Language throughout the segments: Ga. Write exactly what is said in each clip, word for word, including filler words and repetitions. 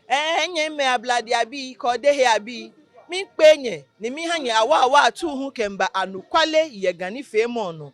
Ɛɛ, nyɛmimɛi Ablade abii kɛ Odehei abii, miikpee nyɛ ni miiha nyɛ awaa awaa atuu hu kɛmiiba anɔkwale yɛ Ga nifeemɔ nɔ.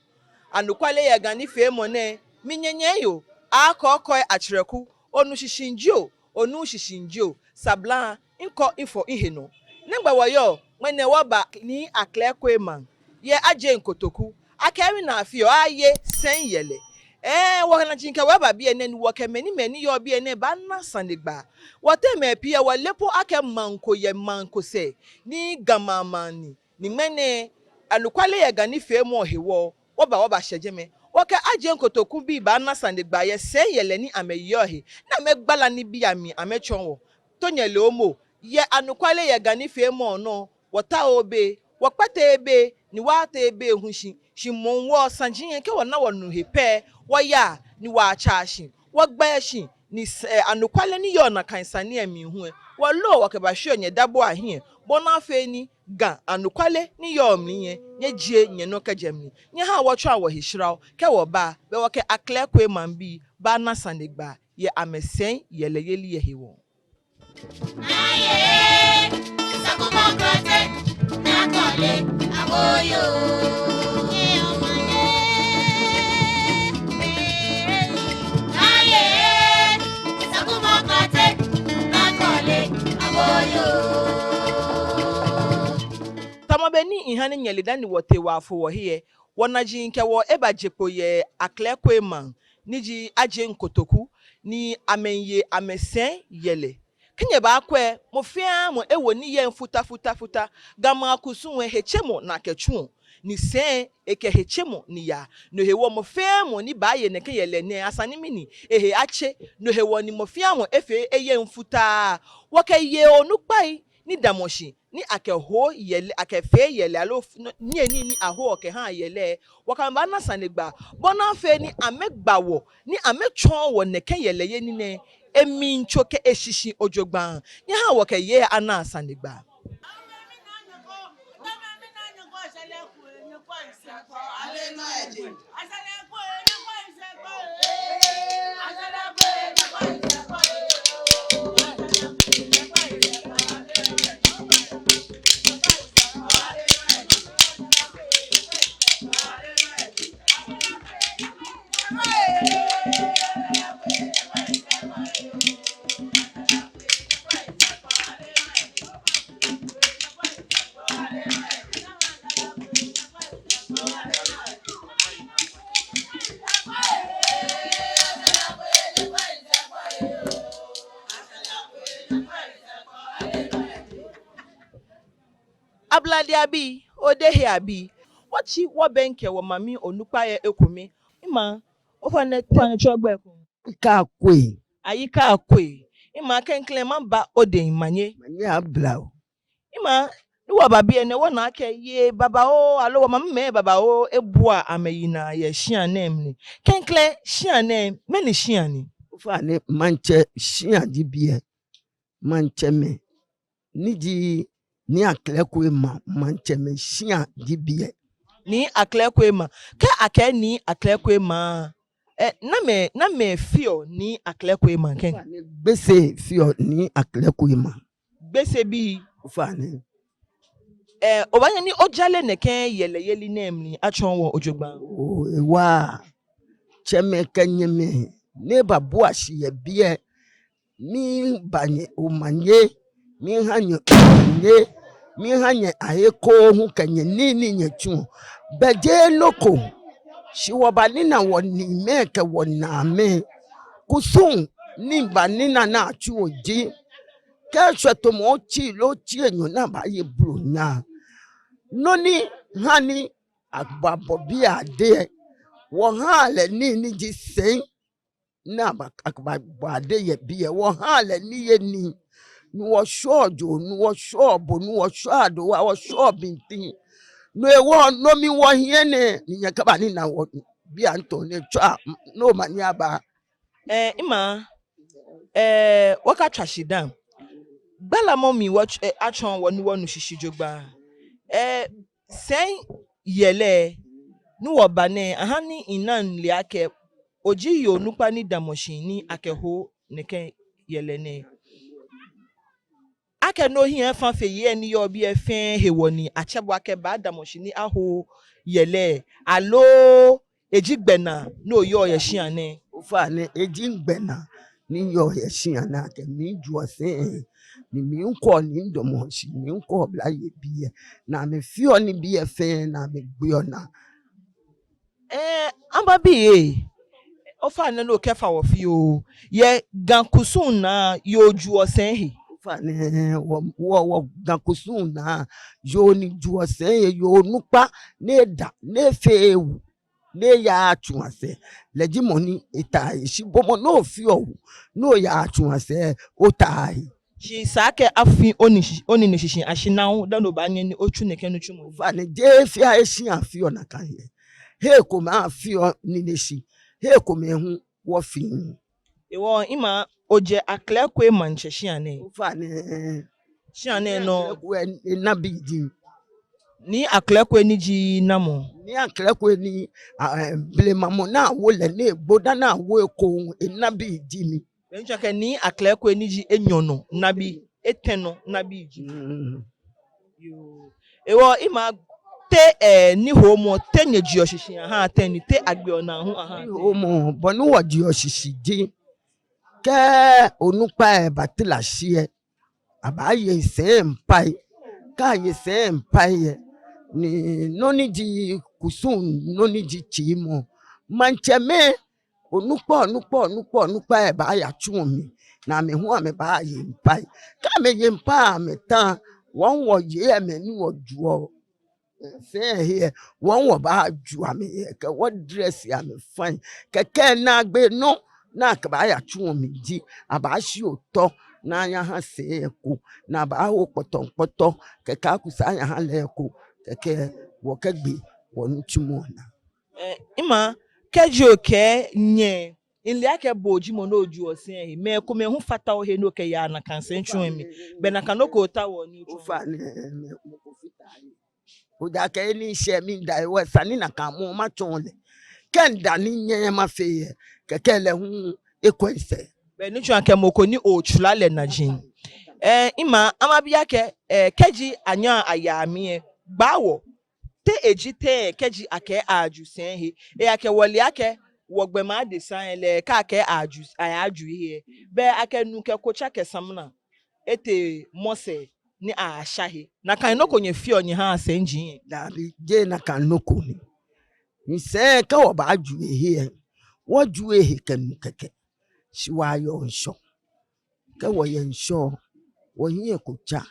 Anɔkwale yɛ Ga nifeemɔ nɛɛ, minyɛnyɛmi yoo, akɔkɔi atsrɛku, onu shishi jio, onuuu shishi jio, sablaŋ, mikɔ mifɔ mihe nɔ. Nɛgbɛ wɔyɔɔ? Ŋmɛnɛ wɔba Nii Aklekwe maŋ yɛ Adjei Kotoku, akɛ ewinaa fioo aye sɛi yɛlɛ. Ɛɛ, wɔnaji kɛ wɔ eba biɛ nɛɛ ni wɔkɛ mɛi ni mɛi ni yɔɔ biɛ nɛɛ baana sanegbaa. Wɔteŋ mɛi pii lɛ, wɔle po akɛ maŋ ko yɛ maŋ ko sɛɛ, ni Ga maŋ maŋ ni. Ni ŋmɛnɛ, anɔkwale yɛ Ga nifeemɔ hewɔ, wɔba wɔbashɛ jɛmɛ. Wɔkɛ Adjei Kotoku bii baana sanegbaa yɛ sɛi yɛlɛ ni amɛyeɔ he, ni amɛgbala nibii amli amɛtsɔɔ wɔ. Too nyɛle momo, yɛ anɔkwale yɛ Ga nifeemɔ nɔ, wɔtaooo béi, wɔkpateee béi, ni wɔteee béi hu shi, shi moŋ wɔ saji lɛ kɛ wɔna wɔnu he pɛ, wɔyaa ni wɔtsaa shi, wɔgbaa shi, ni s-, ɛɛ, anɔkwale ni yɔɔ nakai sane lɛ mli hu lɛ, wɔleɔ wɔkɛbashwieɔ nyɛ dabua hiɛ, bɔ ni afee ni Ga anɔkwale ni yɔɔ mli lɛ, nyɛjie nyɛnɔ kɛjɛ mli. Nyɛhaa wɔtsɔa wɔhe shra o, kɛ wɔba, belɛ wɔkɛ Aklekwe maŋbii baana sanegbaa yɛ amɛsɛi yɛlɛyeli lɛ hewɔ. Tamɔ bɔ ni miha ni nyɛle dani wɔtee wɔyafo wɔhe lɛ, wɔnaji kɛ wɔ ebaje kpo yɛ Aklekwe maŋ, ni ji Adjei Kotoku, ni amɛmiiye amɛsɛi yɛlɛ. Kɛ nyɛbaakwɛ, mɔ fɛɛ mɔ ewo nii yɛŋ futa futa futa. Ga maŋ kusum lɛ, hetsemɔ ni akɛtsuɔ, ni sɛi lɛ ekɛ hetsemɔ ni yaa. No hewɔ mɔ fɛɛ mɔ ni baaye nɛkɛ yɛlɛ nɛɛ, esa ni mɛni, ehe atse. No hewɔ ni mɔ fɛɛ mɔ efee eyɛŋ futaa. Wɔkɛ yei onukpai ni damɔ shi ni akɛhoɔ yɛlɛ, akɛfeɔ yɛlɛ, aloo f-, n-, niyenii ni ahoɔ kɛhaa yɛlɛ, wɔkɛ amɛ baana sanegbaa, bɔ ni afee ni amɛgba wɔ, ni amɛtsɔɔ wɔ nɛkɛ yɛlɛyeli nɛɛ, emli tso kɛ eshishi jogbaŋŋ. Nyɛhaa wɔkɛ yei lɛ ana sanegbaa. Ablade abii, Odehei abii, wɔtsi wɔbɛŋkɛ wɔmami onukpa lɛ ekome. Mimaŋ, ofainɛ, ofainɛ tsɛ ogbɛi ekoŋŋ. Ayikakwe. Ayikakwe. Mimaŋ, klɛŋklɛŋ maba odɛŋ manye. Manye abla o. Mimaŋ, ni wɔba biɛ nɛɛ wɔna akɛ yei babaoo, aloo wɔmamimɛi babaoo ebua amɛyi naa yɛ shia nɛɛ mli. Klɛŋklɛŋ shia nɛɛ, mɛni shia ni? Ofainɛ, maŋtsɛ shia ji biɛ. Maŋtsɛmɛi, ni ji Nii Aklekwe maŋ, maŋtsɛmɛi shia ji biɛ. Nii Aklekwe maŋ. Kɛ akɛɛ Nii Aklekwe maŋ, ɛɛ, namɛi, namɛi feɔ Nii Aklekwe maŋ kɛ? Ofainɛ, Gbese feɔ Nii Aklekwe maŋ. Gbesebii. Ofainɛ. Ɛɛ, obaanyɛ ni ojale nɛkɛ yɛlɛyeli nɛɛ mli atsɔɔ wɔ jogbaŋŋ? Oo, ewa. Tsɛmɛi kɛ nyɛmɛi ni babua shi yɛ biɛ, miiba nyɛ omanye, miiha nyɛ omanye, miiha nyɛ ahe koo hu kɛ nyɛnii ni nyɛtsuɔ. Bɛ jeee nɔ ko Shi wɔbanina wɔniimɛi kɛ wɔnaamɛi. Kusum ni mibanina ni atsuɔ ji, kɛ shwɛtomɔ otsi loo otsi enyɔ ni abaaye blonya, nɔ ni ha ni ababɔ bi ade, wɔhaa lɛ nii ni ji sɛi ni aba, ababɔ ade yɛ biɛ, wɔhaa lɛ niyenii, ni wɔshwɛɔ joo, ni wɔshwɛɔ bo, ni wɔshwɛɔ adowa, wɔshwɛɔ bintin. No hewɔ nɔ ni wɔhiɛ nɛ, ni nyɛkabanina wɔbii anto ni tswa, no omanye aba. Ɛɛ, ima, ɛɛ, wɔkatswa shi dã. Gbalamɔ mli wɔ, ɛɛ, atsɔɔ wɔ ni wɔnu shishi jogbaŋŋ. Ɛɛ, sɛi yɛlɛ ni wɔba nɛɛ, aha ni mina mile akɛ oji yoo onukpa ni damɔ shi ni akɛho nɛkɛ yɛlɛ nɛɛ. Akɛ no hiɛ fa fe yei ni yɔɔ biɛ fɛɛ hewɔ ni atsɛ bo akɛ ba damɔ shi ni aho yɛlɛ, aloo eji gbɛnaa ni oyɔɔ yɛ shia nɛɛ? Ofainɛ, eji gbɛnaa ni miyɔɔ yɛ shia nɛɛ, akɛ mijuɔ sɛi, ni mikwɛɔ ni midamɔ shi, ni mikwɛɔ oblayei biɛ, ni amɛfeɔ nibii fɛɛ ni amɛgbeɔ naa. Ɛɛ, aba biɛ. Ofainɛ, no okɛfa wɔ fioo. Yɛ Ga kusum naa, yoo juɔ sɛi he? Ofainɛ, wɔ, wɔ, wɔ Ga kusum naa, yoo ni juɔ sɛi he, yoo onukpa ni eda, ni efeee ewu, ni eyaaa tsuasɛɛ, lɛ ji mɔ ni etaa he. Shi bo mɔ ni ofeɔ ewu, ni oyaa tsuasɛɛ, otaaa he. Shi esa akɛ afi onine shi, onine shishi ashinaa hu dani obaanyɛ ni otsu nɛkɛ nitsumɔ. Ofainɛ, jeee fɛɛ he shi afeɔ nakai yɛ. Hei komɛi afeɔ nine shi, hei komɛi hu wɔfiii. Hewɔ ima, ojɛ Aklekwe maŋtsɛ shia nɛɛ? Ofainɛ. Shia nɛɛ nɔ. Aklekwe, enabi ji. Nii Aklekwe ni ji namɔ? Nii Aklekwe ni, a, ɛɛ, blema mɔ ni awo lɛ ni egbo dani awo ekoŋŋ, enabi ji mi. Bɛ mitsɔɔ akɛ Nii Aklekwe ni ji enyɔ nɔ nabi, etɛ nɔ nabi ji. Mm. Yoo. Hewɔ ima, te, ɛɛ, nihoomɔ, te nyɛjeɔ shishi ahaa tɛŋŋ, ni te agbeɔ naa hu ahaa tɛŋŋ? Nihoomɔ, bɔ ni wɔjeɔ shishi ji, kɛ onukpai batara shi lɛ, abaaye sɛi mpai. Kɛ aye sɛi mpai lɛ, ni nɔ ni ji kusum, nɔ ni ji tsiimɔ, maŋtsɛmɛi, onukpa, onukpa, onukpa, onukpai baaya tsu mli, ni amɛ hu amɛbaaye mpai. Kɛ amɛye mpai amɛta, wɔ hu wɔyei amɛ ni wɔjuɔ sɛi he lɛ, wɔ hu wɔbaaju amɛ he, kɛ wɔ dress amɛ fine. Kɛkɛ naagbee nɔ ni akɛbaaya tsu mli ji, abaashi otɔ ni ayaha sɛi ko, ni abaaho kpɔtɔŋkpɔtɔ, kɛkɛ akusa ayaha lɛ ko, kɛkɛ wɔkɛgbe wɔnitsumɔ naa. Ɛɛ, ima, kɛji okɛɛ nyɛ, mile akɛ bo ji mɔ ni ojuɔ sɛi he, mɛi komɛi hu fata ohe ni okɛyaa nakai sɛitsumɔ mli. Bɛ nakai nɔ ko otaoɔ ni otsuɔ? Ofainɛ, mɔ ko fataaa he. Ejaakɛ he ni mishɛ miida hewɔ esa ni nakai mɔ matsɔɔ lɛ. Kɛ mida ni minyɛɛɛ mafee lɛ, kɛkɛ lɛ hu ekwɛ misɛɛ. Bɛ ni tsɔɔ akɛ mɔ ko ni otswa lɛ naji. Ɛɛ, ima, ama bi akɛ, ɛɛ, kɛji anyɛɔ ayaa mli lɛ, gbaa wɔ. Te eji tɛŋŋ kɛji akɛɛ aju sɛi he? Ejaakɛ wɔle akɛ wɔgbɔmɛi adesai lɛ, kɛ akɛɛ aju, ayaaju he lɛ, bɛ akɛ nu kɛ kotsa kɛ samina etee mɔ sɛɛ ni asha he. Nakai nɔ ko nyɛfeɔ nyɛhaa sɛiji lɛ? Dabi, jeee nakai nɔ ko ni. Misɛɛ kɛ wɔbaaju he lɛ, wɔjuɔ he kɛ nu kɛkɛ. Shi wɔyɔɔ ŋshɔ. Kɛ wɔyɛ ŋshɔ, wɔhiɛ kotsa,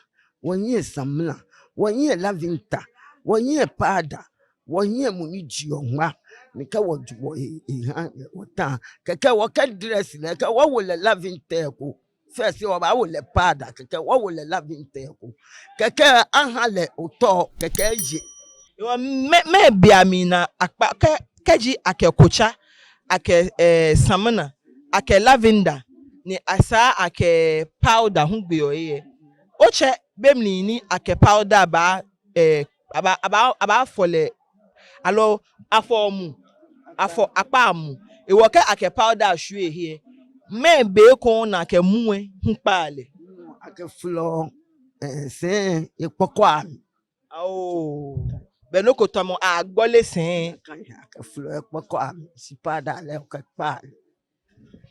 wɔhiɛ samina, wɔhiɛ lavender, wɔhiɛ powder, wɔhiɛ mɔ ni jeɔ ŋma, ni kɛ wɔju wɔhe, eha wɔta. Kɛkɛ wɔkɛ dress lɛ, kɛ wɔwo lɛ lavender ko. First wɔbaawo lɛ powder, kɛkɛ wɔwo lɛ lavender ko. Kɛkɛ aha lɛ otɔ, kɛkɛ eye. Hewɔ mɛɛ, mɛɛ bei amli ni akpa, kɛ, kɛji akɛ kotsa, akɛ, ɛɛ, samina, akɛ lavender, ni asaa akɛ powder hu gbeɔ he lɛ, otsɛ be mli ni akɛ powder baa, ɛɛ, abaa, abaa, abaafɔ lɛ, aloo afɔɔ mu, afɔ akpaa mu. Hewɔ kɛ akɛ powder shwie he lɛ, mɛɛ be ekoŋŋ ni akɛ mu lɛ hu kpaa lɛ? Akɛfolɔɔ, ɛɛ, sɛi ekpɔkɔa mli. Ao, bɛ nɔ ko tamɔ agbɔle sɛi. Akɛfolɔɔ ekpɔkɔa mli, shi powder lɛ okɛkpaa lɛ.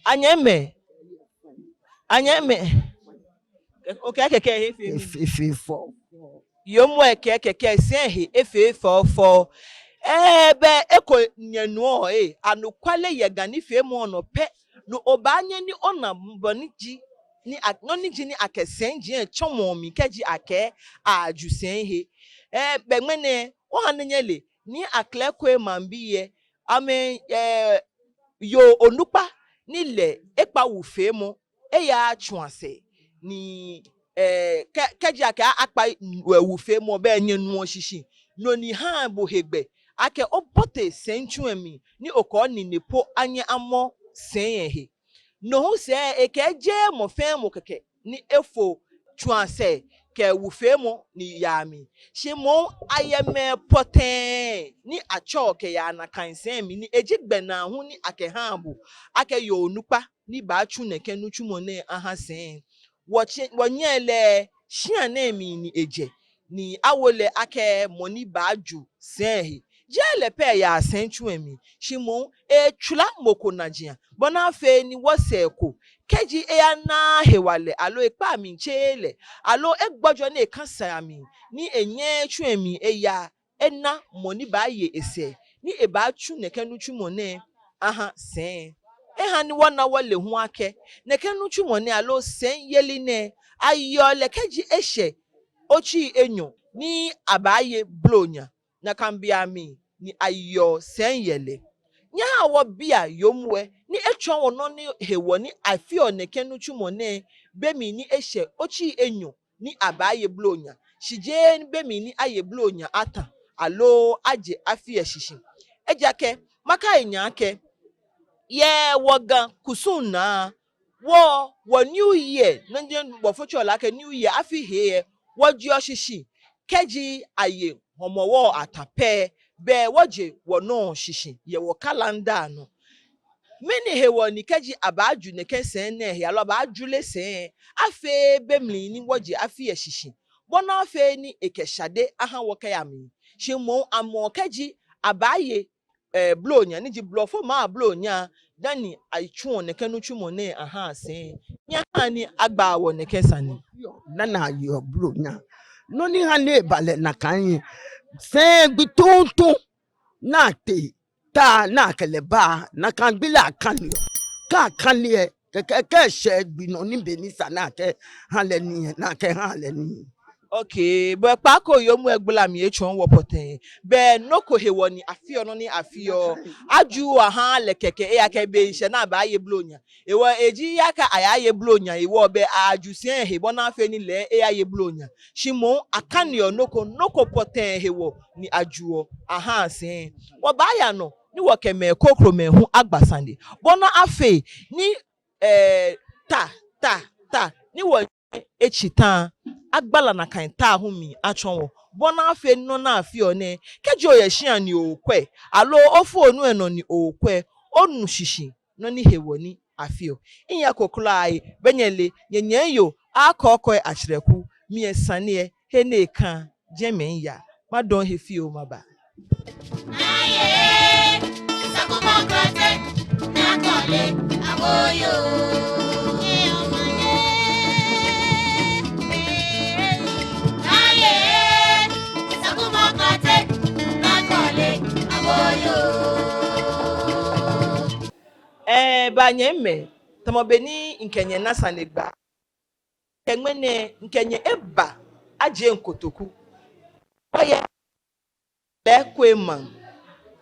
Anyɛmimɛi. Anyɛmimɛi. Okɛɛ kɛkɛ he efee mi. Efee, efee fɛo. Yoomo lɛ kɛɛ kɛkɛ sɛi he efee fɛo fɛo. Ɛɛ, bɛ eko nyɛnuɔ, ee, anɔkwale yɛ Ga nifeemɔ nɔ pɛ, no obaanyɛ ni ona bɔ ni ji, ni a-, nɔ ni ji ni akɛ sɛiji tsɔmɔ mli kɛji akɛɛ aju sɛi he. Ɛɛ, bɛ ŋmɛnɛ, oha ni nyɛle, Nii Akle Kwei Mambi yɛ, amɛ, ɛɛ, yoo onukpa ni lɛ ekpa wufeemɔ eyatswa sɛi ni, ɛɛ, kɛ, kɛji akɛɛ akpa, ɛɛ, wufeemɔ bɛ nyɛnuɔ shishi. No ni haa bo hegbɛ akɛ obote sɛitsu lɛ mli ni okɛ onine po anyɛ amɔ sɛi lɛ he. No hu sɛɛ ekɛɛ jeee mɔ fɛɛ mɔ kɛkɛ ni efo tswaa sɛi kɛ wufeemɔ ni yaa mli. Shi moŋ ayɛ mɛi pɔtɛɛ ni atsɛɔ kɛyaa nakai sɛi mli ni eji gbɛnaa hu ni akɛhaa bo akɛ yoo onukpa ni baatsu nɛkɛ nitsumɔ nɛɛ aha sɛi. Wɔtsɛ, wɔnyɛ lɛ shia nɛɛ mli ni ejɛ, ni awo lɛ akɛ mɔ ni baaju sɛi he. Jeee lɛ pɛ yaa sɛitsu lɛ mli, shi moŋ etswaa mɔ ko najiaŋ, bɔ ni afee ni wɔsɛɛ ko, kɛji eyana hewalɛ, aloo ekpa mli tse lɛ, aloo egbɔjɔ ni ekasa mli, ni enyɛɛɛ tsu lɛ mli eya, ena mɔ ni baaye esɛɛ, ni ebaatsu nɛkɛ nitsumɔ nɛɛ aha sɛi. Eha ni wɔna wɔle hu akɛ, nɛkɛ nitsumɔ nɛɛ aloo sɛi yeli nɛɛ, ayeɔ lɛ kɛji eshɛ otsii enyɔ ni abaaye blonya, nakai beiaŋ mli ni ayeɔ sɛi yɛ lɛ. Nyɛhaa wɔbia yoomo lɛ, ni etsɔɔ wɔ nɔ ni hewɔ ni afeɔ nɛkɛ nitsumɔ nɛɛ, be mli ni eshɛ otsii enyɔ ni abaaye blonya, shi jeee be mli ni aye blonya atã, aloo aje afi lɛ shishi. Ejaakɛ, makai nyɛ akɛ, yɛ wɔ Ga kusum naa, wɔ, wɔ New Year, nɔ ni blɔfo tsɛɔ lɛ akɛ New Year, afi hee lɛ, wɔjeɔ shishi kɛji aye Hɔmɔwɔ atã pɛ, bɛ wɔje wɔnɔ shishi yɛ wɔ calendar nɔ. Mɛni hewɔ ni kɛji abaaju nɛkɛ sɛi nɛɛ he, aloo abaajule sɛi lɛ, afeee be mli ni wɔje afi lɛ shishi, bɔ ni afee ni ekɛ shade aha wɔ kɛya mli? Shi moŋ amɛɔ kɛji abaaye, ɛɛ, blonya, ni ji blɔfomɛi ablonya, dani atsuɔ nɛkɛ nitsumɔ nɛɛ aha sɛi. Nyɛhaa ni agbaa wɔ nɛkɛ sane. Dani ayeɔ blonya, nɔ ni ha ni eba lɛ nakai ji, sɛi gbi tuuntu ni atee ta ni akɛ lɛ baa, nakai gbi lɛ akaneɔ. Kɛ akaneɔ lɛ, kɛkɛ kɛ eshɛ gbi nɔ ni be ni sa ni akɛha lɛ nii lɛ, ni akɛha lɛ nii. Okay, bɛ kpaako yoomo lɛ gbala mli etsɔɔ wɔ pɔtɛɛ. Bɛ nɔ ko hewɔ ni afeɔ nɔ ni afeɔ. Ajuuu ahaaa lɛ kɛkɛ, ejaakɛ be miishɛ ni abaaye blonya. Hewɔ eji ejaakɛ ayaye blonya hewɔ bɛ aju sɛi he bɔ ni afee ni lɛ eyaye blonya. Shi moŋ akaneɔ nɔ ko, nɔ ko pɔtɛɛ hewɔ ni ajuɔ ahaa sɛi. Wɔbaaya nɔ ni wɔkɛ mɛi krokomɛi hu agba sane, bɔ ni afee ni, ɛɛ, ta, ta, ta ni wɔ etsi ta, agbala nakai ta hu mli atsɔɔ wɔ, bɔ ni afee ni nɔ ni afeɔ nɛɛ, kɛji oyɛ shia ni okwɛ, aloo ofonu lɛ nɔ ni okwɛ, onu shishi nɔ ni hewɔ ni afeɔ. Minyɛko kwraa ee, bɛ nyɛle, nyɛnyɛmi yoo Akɔkɔi Atsrɛku, mi lɛ sane lɛ, he ni eka jɛmɛ miiya, madɔŋ he fioo maba. Ɛɛ, banyɛmimɛi, tamɔ bɔ ni mikɛ nyɛ na sanegbaa, kɛ ŋmɛnɛ mikɛ nyɛ eba Adjei Nkotoku. Wɔyɛ Akle Kwei maŋ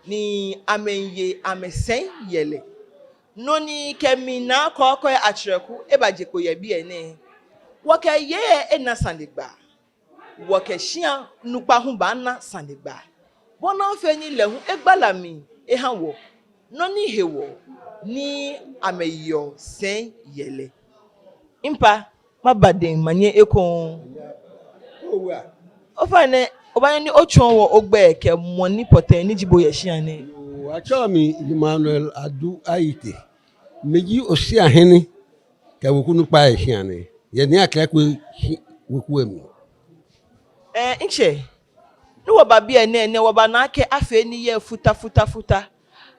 ni amɛmiiye amɛsɛi yɛlɛ. Nɔ ni kɛ mi Naa Kɔkɔi Atsrɛku ebaje kpo yɛ biɛ nɛɛ, wɔkɛ yei lɛ ena sanegbaa. Wɔkɛ shia nukpa hu baana sanegbaa, bɔ ni afee ni lɛ hu egbala mli eha wɔ nɔ ni hewɔ ni amɛyeɔ sɛi yɛlɛ. Mipa, maba dɛŋ manyɛ ekoŋŋ. Ofainɛ, obaanyɛ ni otsɔɔ wɔ ogbɛi kɛ mɔ ni pɔtɛɛ ni ji bo yɛ shia nɛɛ? Yoo, atsɛɔ mi Emmanuel Adu Ayitey. Miji oshiahene kɛ weku nukpa yɛ shia nɛɛ, yɛ Nii Akle Kwei weku lɛ mli. Ɛɛ, ntsɛ, ni wɔba biɛ nɛɛ, nɛɛ wɔbana akɛ afee ni yɛ futa, futa, futa.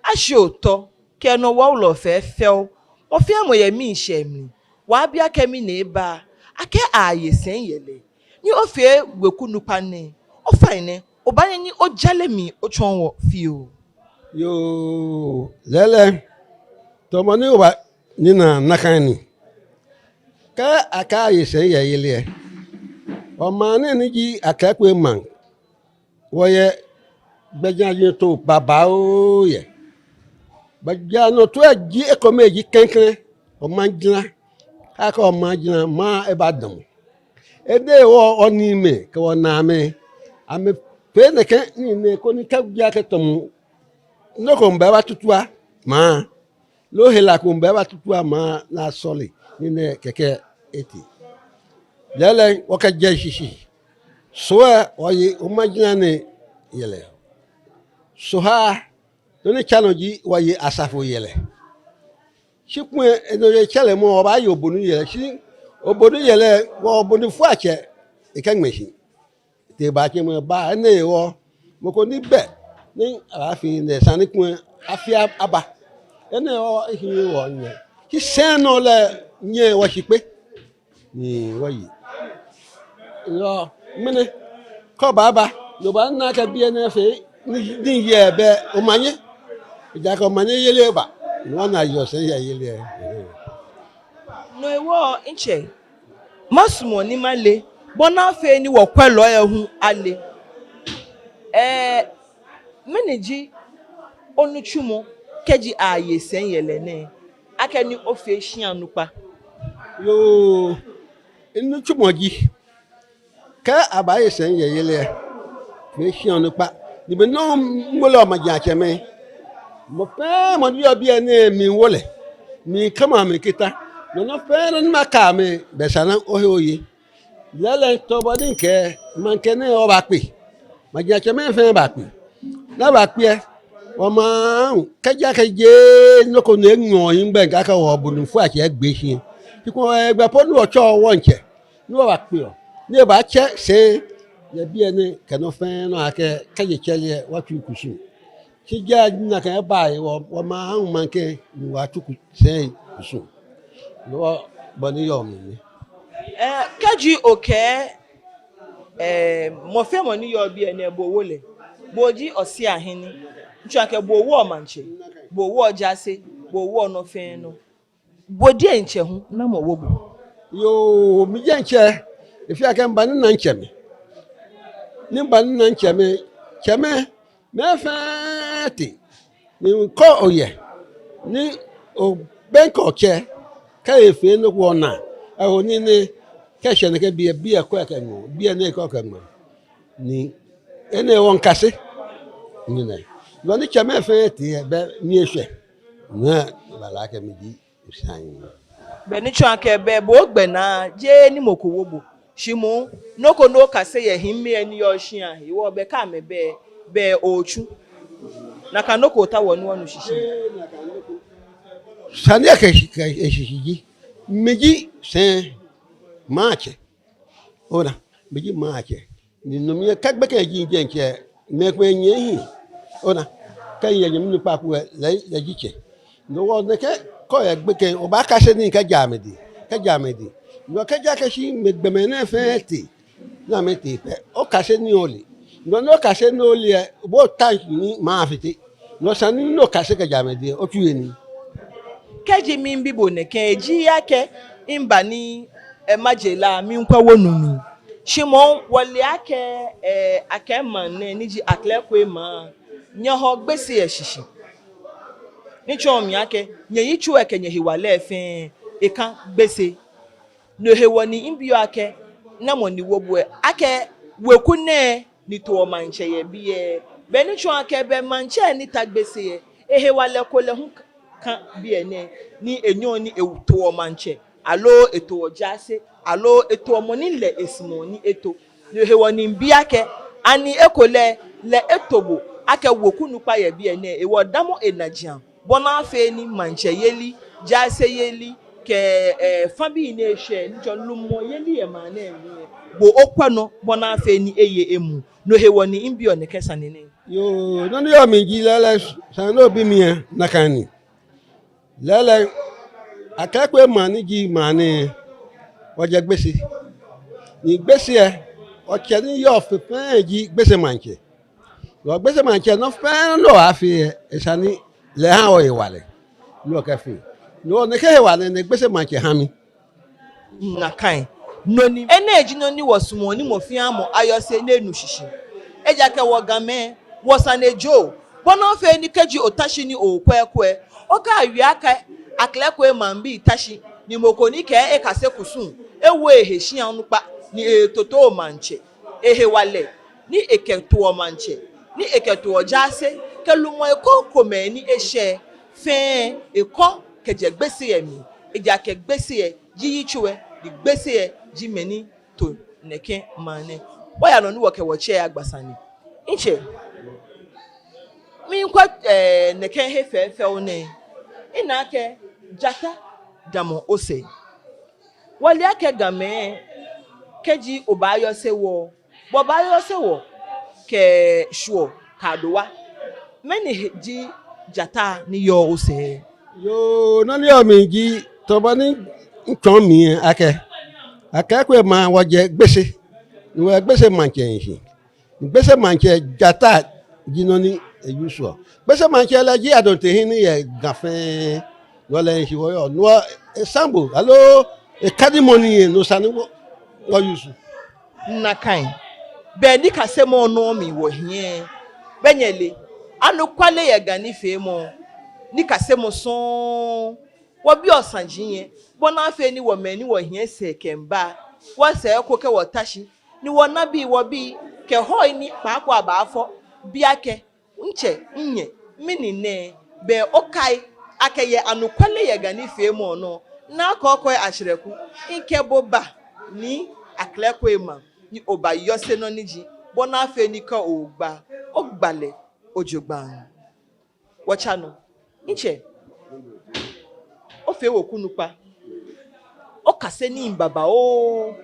Ashi otɔ kɛ nɔ wɔwulɔ fɛfɛo. Mɔ fɛɛ mɔ yɛ miishɛɛ mli. Wɔbi akɛ mɛni eba, akɛ aye sɛi yɛlɛ. Ni ofee weku nukpa nɛɛ, ofainɛ, obaanyɛ ni ojale mli otsɔɔ wɔ fioo. Yoo, lɛɛlɛŋ, tamɔ bɔ ni oba ni ona nakai ni. Kɛ akɛɛ aye sɛi yɛ yeli lɛ, wɔmaŋ nɛɛ ni ji Aklekwe maŋ, wɔyɛ gbɛjianɔtoo babaoo yɛ. Gbɛjianɔtoo lɛ ji ekome ji klɛŋklɛŋ, wɔmaŋ jara. Kɛ akɛɛ wɔmaŋ jara, maŋ lɛ ebadamɔ. Enɛ hewɔ wɔniimɛi kɛ wɔnaamɛi, amɛfee nɛkɛ nii nɛɛ koni kɛji akɛɛ tamɔ nɔ ko miiba ebatutua maŋ, loo hela ko miiba ebatutua maŋ, ni asɔle nii nɛɛ kɛkɛ etee. Lɛɛlɛŋ wɔkɛjɛ shishi. Soo lɛ wɔye wɔmaŋ jara nɛɛ yɛlɛ. Sohaa, nɔ ni tsa nɔ ji wɔye asafo yɛlɛ. Shi kulɛ enɔ yɛ tsɛlɛ mɔ, wɔbaaye obonu yɛlɛ. Shi obonu yɛlɛ, wɔ obonu fɔɔ atsɛ, ekɛŋmɛ shi. Te batsɛ mɔ ba, enɛ hewɔ mɔ ko ni bɛ ni abaafee nɛɛ, esa ni kulɛ afee aba. Enɛ hewɔ ehi wɔnyɛ. Shi sɛi nɔ lɛ nyɛ wɔshi kpee ni wɔye. Yoo, mɛni, kɛ obaaba, ni obaana akɛ biɛ nɛɛ fɛɛ ni, ni yɛ, bɛ omanye. Ejaakɛ omanye yeli eba. Ni wɔna yɛ sɛi yɛ yeli lɛ. No hewɔ, ntsɛ, masumɔ ni male, bɔ ni afee ni wɔkwɛlɔi lɛ hu ale. Ɛɛ, mɛni ji onitsumɔ kɛji aye sɛi yɛlɛ nɛɛ, akɛni ofee shia onukpa? Yoo, minitsumɔ ji, kɛ abaaye sɛi yɛ yeli lɛ, fee shia onukpa. Ni be nɔ miŋmɛlɛ wɔmajiatsɛmɛi. Mɔ fɛɛ mɔ ni yɔɔ biɛ nɛɛ miiwo lɛ, miikama amɛ kita. Nɔ nɔ fɛɛ nɔ ni makɛɛ amɛ, bɛ esa ni ohe oye. Lɛɛlɛŋ tamɔ bɔ ni mikɛɛ, maŋkɛ nɛɛ wɔbaakpe. Majiatsɛmɛi fɛɛ baakpe. Ni abaakpe lɛ, wɔmaŋ, kɛji akɛɛ jeee nɔ ko ni eŋɔɔ yi gbɛ, akɛ wɔ obonu fɔɔ atsɛ egbe shi. Shi kulɛ egbɛ po ni wɔtsɛɔ wɔŋtsɛ, ni wɔbaakpeɔ, ni ebaatsɛ sɛi yɛ biɛ nɛɛ kɛ nɔ fɛɛ nɔ akɛ, kɛjɛ tsɛre lɛ wɔtsu kusum. Shi jeee nakai eba yi, wɔ, wɔmaŋ maŋkɛ ni wɔtsu ku-, sɛi kusum. No hewɔ bɔ ni yɔɔ mli nɛ. Ɛɛ, kɛji okɛɛ, ɛɛ, mɔ fɛɛ mɔ ni yɔɔ biɛ nɛɛ bo owo lɛ, bo ji ɔsɛɛ ahene. Ntsɔ akɛ bo owoɔ maŋtsɛ, bo owoɔ jaase, bo owoɔ nɔ fɛɛ nɔ. Bo diɛŋtsɛ hu, namɔ wo bo? Yoo, mi diɛŋtsɛ, efee akɛ miba ni mina mitsɛmɛi. Ni miba ni mina mitsɛmɛi, tsɛmɛi, mɛi fɛɛ tee. Ni kɛ oyɛ, ni obɛŋkɛ otsɛ, kɛ efee nɔ ko ona, eho nii nɛɛ, kɛ eshɛ nɛkɛ biɛ, biɛ ko ekɛ ŋɔ, biɛ nɛɛ ko ekɛ ŋɔ. Ni enɛ hewɔ mikase. Ni nɛ. Yoo, ni tsɛmɛi fɛɛ tee, bɛ mi eshwɛ. Ni ebala akɛ mi ji. Bɛ ni tsɔɔ akɛ bɛ bo ogbɛnaa, jeee ni mɔ ko wo bo. Shi moŋ, nɔ ko ni okase yɛ hiimɛi ni yɔɔ shia he, wɔ bɛ kɛ amɛbɛ, bɛ otsu. Nakai nɔ ko otaoɔ ni wɔnu shishi? Sane ni ekɛ shi-, kɛ eshishi ji, mi ji sɛi maŋtsɛ. Ona, mi ji maŋtsɛ. Ni no mli lɛ kɛ gbekɛ ji diɛŋtsɛ, mɛi komɛi nyɛ hiɛ. Ona, kɛ nyɛ nyɛmi nukpa ko lɛ, lɛ, lɛ ji tsɛ. No hewɔ nɛkɛ kɛ oyɛ gbekɛ, obaakase nii kɛjɛ amɛdɛŋ, kɛjɛ amɛdɛŋ. No kɛji akɛ shi mɛi gbɔmɛi nɛɛ fɛɛ tee, ni amɛtee pɛ, okase nii ole. No ni okase nii ole lɛ, bo ota shi ni maŋ afite. No sane ni okase kɛjɛ amɛdɛŋ, otsu he nii. Kɛji miibi bo nɛkɛ, eji akɛ miba ni, ɛɛ, maje la, miikwɛ wonu mli. Shi moŋ wɔle akɛ, ɛɛ, akɛ maŋ nɛɛ ni ji Aklekwe maŋ, nyɛhɔɔ Gbese lɛ shishi. Ni tsɔɔ mi akɛ nyɛyitso lɛ kɛ nyɛhewalɛ fɛɛ eka Gbese. No hewɔ ni mibiɔ akɛ, namɔ ni wo bo lɛ, akɛ weku nɛɛ ni toɔ maŋtsɛ yɛ biɛ. Bɛ ni tsɔɔ akɛ bɛ maŋtsɛ ni ta Gbese lɛ, ehewalɛ ko lɛ hu ka biɛ nɛɛ, ni enyɛɔ ni etoɔ maŋtsɛ, aloo etoɔ jaase, aloo etoɔ mɔ ni lɛ esumɔɔ ni eto. No hewɔ ni mibi akɛ, ani ekolɛ, lɛ eto bo akɛ weku nukpa yɛ biɛ nɛɛ, hewɔ damɔ enajiaŋ, bɔ ni afee ni maŋtsɛyeli, jaaseyeli, kɛ, ɛɛ, fã bii ni eshwɛ, ni tsɔ lumɔyeli yɛ maŋ nɛɛ mli lɛ, bo okwɛ nɔ, bɔ ni afee ni eye emuu. No hewɔ ni mibiɔ nɛkɛ sane nɛɛ. Yoo, nɔ ni yɔɔ mli ji lɛɛlɛŋ, sane ni obi mi lɛ, nakai ni. Lɛɛlɛŋ, Aklekwe maŋ ni ji maŋ nɛɛ, wɔjɛ Gbese. Ni Gbese lɛ, wɔtsɛ ni yɔɔ fe fɛɛ ji Gbese maŋtsɛ. Wɔ Gbese maŋtsɛ nɔ fɛɛ nɔ ni wɔfee lɛ, esa ni lɛ eha wɔ hewalɛ ni wɔkɛfee. Ni wɔ nɛkɛ hewalɛ nɛɛ Gbese maŋtsɛ ha mi. Nakai nɔŋŋ ni. Enɛ ji nɔ ni wɔsumɔɔ ni mɔ fɛɛ mɔ ayɔse ni enu shishi. Ejaakɛ wɔ Gamɛi, wɔsane jio. Bɔ ni afee ni kɛji ota shi ni okwɛ kwɛ, okɛwie akɛ Aklekwe maŋbii ta shi, ni mɔ ko ni kɛɛ ekase kusum, ewo ehe shia onukpa, ni etoto maŋtsɛ. Ehewalɛ ni ekɛtoɔ maŋtsɛ, ni ekɛtoɔ jaase, kɛ lumɔi krokomɛi ni eshɛ fɛɛ, ekɔ kɛjɛ Gbese lɛ mli. Ejaakɛ Gbese lɛ ji yitso lɛ, ni Gbese lɛ ji mɛi ni to nɛkɛ maŋ nɛɛ. Wɔya nɔ ni wɔkɛ wɔtsɛ agba sane. Ntsɛ, miikwɛ, eh, nɛkɛ he fɛfɛo nɛɛ, mina akɛ jata damɔ osɛɛ. Wɔle akɛ Gamɛi, kɛji obaayɔse wɔ, wɔbaayɔse wɔ kɛ Shwuɔ kɛ Adowa. Mɛni he ji jata ni yɔɔ osɛɛ? Yoo, nɔ ni yɔɔ mli ji, tamɔ bɔ ni mitsɔɔ mli lɛ akɛ, Aklekwe maŋ wɔjɛ Gbese, ni wɔyɛ Gbese maŋtsɛ shishi. Gbese maŋtsɛ jata ji nɔ ni e-use-ɔ. Gbese maŋtsɛ lɛ ji adɔntehi ni yɔɔ Ga fɛɛ, no lɛ shishi wɔyɔɔ. No hewɔ esambo, aloo ekadimɔ ni yɔɔ, no esa ni wɔ, wɔ-use. Nakai. Bɛ nikasemɔ nɔ mli wɔhiɛ. Bɛ nyɛle. Anɔkwale yɛ Ga nifeemɔ. Nikasemɔ sɔŋŋ. Wɔbiɔ saji lɛ, bɔ ni afee ni wɔ mɛi ni wɔhiɛ sɛɛ kɛmiiba, wɔsɛɛ eko kɛ wɔta shi, ni wɔna bii, wɔbii kɛ hɔi ni kpaako abaafɔ, bi akɛ, ntsɛ, nyɛ, mɛni nɛ, bɛ okai akɛ yɛ anɔkwale yɛ Ga nifeemɔ nɔ, naa kɔkɔi ashɛrɛku, mikɛ bo ba Nii Aklekwe maŋ, ni obayɔse nɔ ni ji, bɔ ni afee ni kɛ ogba, ogba lɛ jogbaŋŋ. Wɔtsa nɔ. Ntsɛ, ofee wɔ kunukpa. Okase nii babaoo.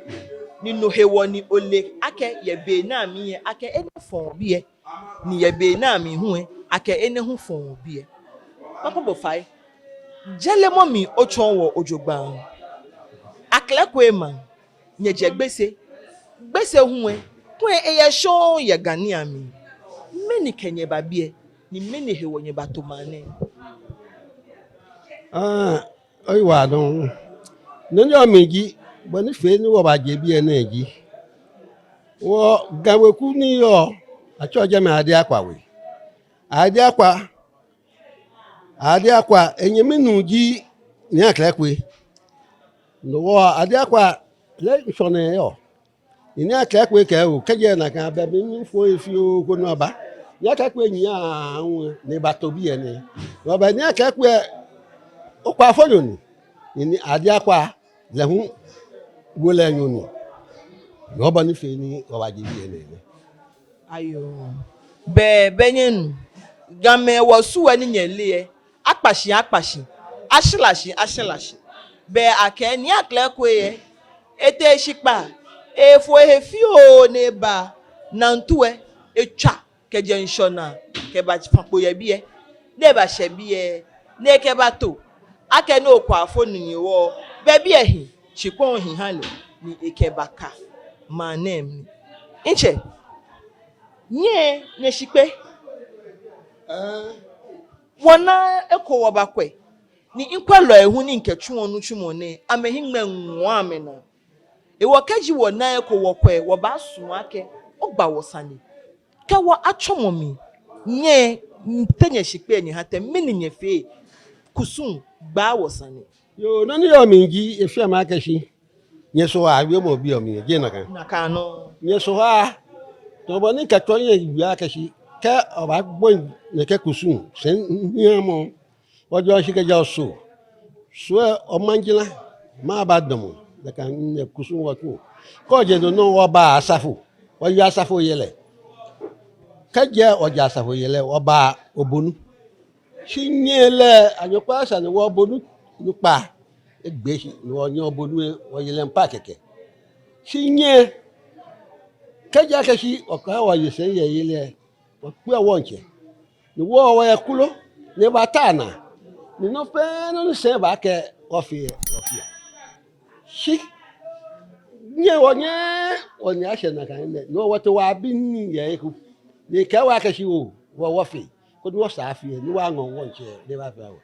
Ni no hewɔ ni ole akɛ yɛ be nɛɛ mli lɛ, akɛ enɛ fɔɔ biɛ. Ni yɛ be nɛɛ mli hu lɛ, akɛ enɛ hu fɔɔ biɛ. Makpa bo fai. Jɛlɛmɔ mli otsɔɔ wɔ jogbaŋŋ. Aklekwe maŋ, nyɛjɛ Gbese. Gbese hu lɛ, kulɛ eyɛ shɔŋŋ yɛ Ga nii amli. Mɛni kɛ nyɛ ba biɛ, ni mɛni hewɔ nyɛbato maŋ nɛɛ? Ah, oyiwaladɔŋŋ. Nɔ ni yɔɔ mli ji, bɔ ni fee ni wɔbaje biɛ nɛɛ ji, wɔ Ga weku ni yɔɔ, atsɛɔ jɛmɛ Ade Akwa We. Ade Akwa Ade Akwa, enyɛmi nuu ji Nii Aklekwe. No hewɔ Ade Akwa lɛ ŋshɔnaa eyɔɔ. Nii Aklekwe kɛɛ oo, kɛjɛ nakai be mli mifo efi oo ko nɔ aba. Nii Aklekwe nyiɛ aahu ni ebato biɛ nɛɛ. No hewɔ bɛ Nii Aklekwe, okwaafonyo ni. Ni Ade Akwa lɛ hu, wolɛnyo ni. No hewɔ bɔ ni fee ni wɔbaje biɛ nɛɛ nɛ. Ayoo. Bɛ, bɛ nyɛnu. Gamɛi wɔsu lɛ ni nyɛle lɛ, akpa shi, akpa shi, ashla shi, ashla shi. Bɛ akɛni Aklekwe lɛ, etee shikpaa, efo ehe fioo ni eba, Nantu lɛ, etswa kɛjɛ ŋshɔnaa, kɛba fã kpo yɛ biɛ, ni ebashɛ biɛ, ni ekɛbato, akɛni okwaafonyo ni hewɔ, bɛ biɛ hi, shikpɔŋ hi ha lɛ, ni ekɛbaka maŋ nɛɛ mli. Ntsɛ, nyɛ, nyɛshi kpɛ. Wɔna eko wɔbakwɛ, ni mikwɛlɔi hu ni mikɛtsuɔ nitsumɔ nɛɛ, amɛhiŋmɛi ŋɔɔ amɛnaa. Hewɔ kɛji wɔna eko wɔkwɛ, wɔbaasumɔ akɛ ogba wɔ sane. Kɛ wɔ atsɔmɔ mli, nyɛ, te nyɛshi kpɛ nyɛha tɛ, mɛni nyɛfee, kusum gba wɔ sane. Yoo, nɔ ni yɔɔ mli ji, efeɔ mi akɛ shi nyɛsɔhaa wiemɔ biɛ mli, jeee nakai? Nakai nɔŋŋ. Nyɛsɔhaa, tamɔ bɔ ni mikɛtsɔɔ nyɛ wie akɛ shi, kɛ obaabɔi nɛkɛ kusum sɛi hiamɔ, ojɔɔ shi kɛjɛ Osu. Osu lɛ omaŋ ji la, mɛi abadamɔ, nakai nɛɛ kusum wɔtsuɔ. Kɛ ojɛ no nɔ wɔbaa asafo, wɔyeɔ asafo yɛlɛ. Kɛji ojɛ asafo yɛlɛ, wɔbaa obonu. Shi nyɛ lɛ, anyɔkwa sane wɔ obonu nukpa. Egbee shi, ni wɔnyɛ obonu lɛ, wɔyɛ lɛ mpa kɛkɛ. Shi nyɛ, kɛji akɛ shi, wɔkɛ wɔye sɛi yɛ yɛlɛ, wɔkpeɔ wɔŋtsɛ. Ni wɔ wɔyɛ klo, ni ebata naa. Ni nɔ fɛɛ nɔ ni sɛi baakɛɛ wɔfee lɛ, wɔfeɔ. Shi nyɛ wɔnyɛɛɛ wɔnine ashɛ nakai nɛɛ, ni wɔtee wɔyabi nii yɛ he ko. Ni ekɛɛ wɔ akɛ shi oo, wɔ wɔfee. Koni wɔsaa afi lɛ, ni wɔŋɔ wɔŋtsɛ, ni ebafee wɔ.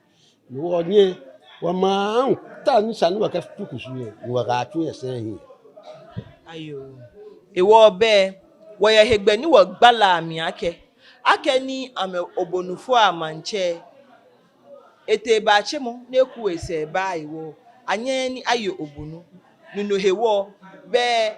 Ni wɔnyɛ, wɔmaŋ, ta ni sa ni wɔkɛtu kusum lɛ, ni wɔkɛtsu yɛ sɛi hiɛ. Ayoo. Hewɔ bɛ, wɔyɛ hegbɛ ni wɔgbalaa mli akɛ, akɛni amɛ obonufoi amaŋtsɛ, etee batsɛmɔ ni eku esɛɛ eba hewɔ, anyɛɛɛ ni aye obonu. Ni no hewɔ, bɛ,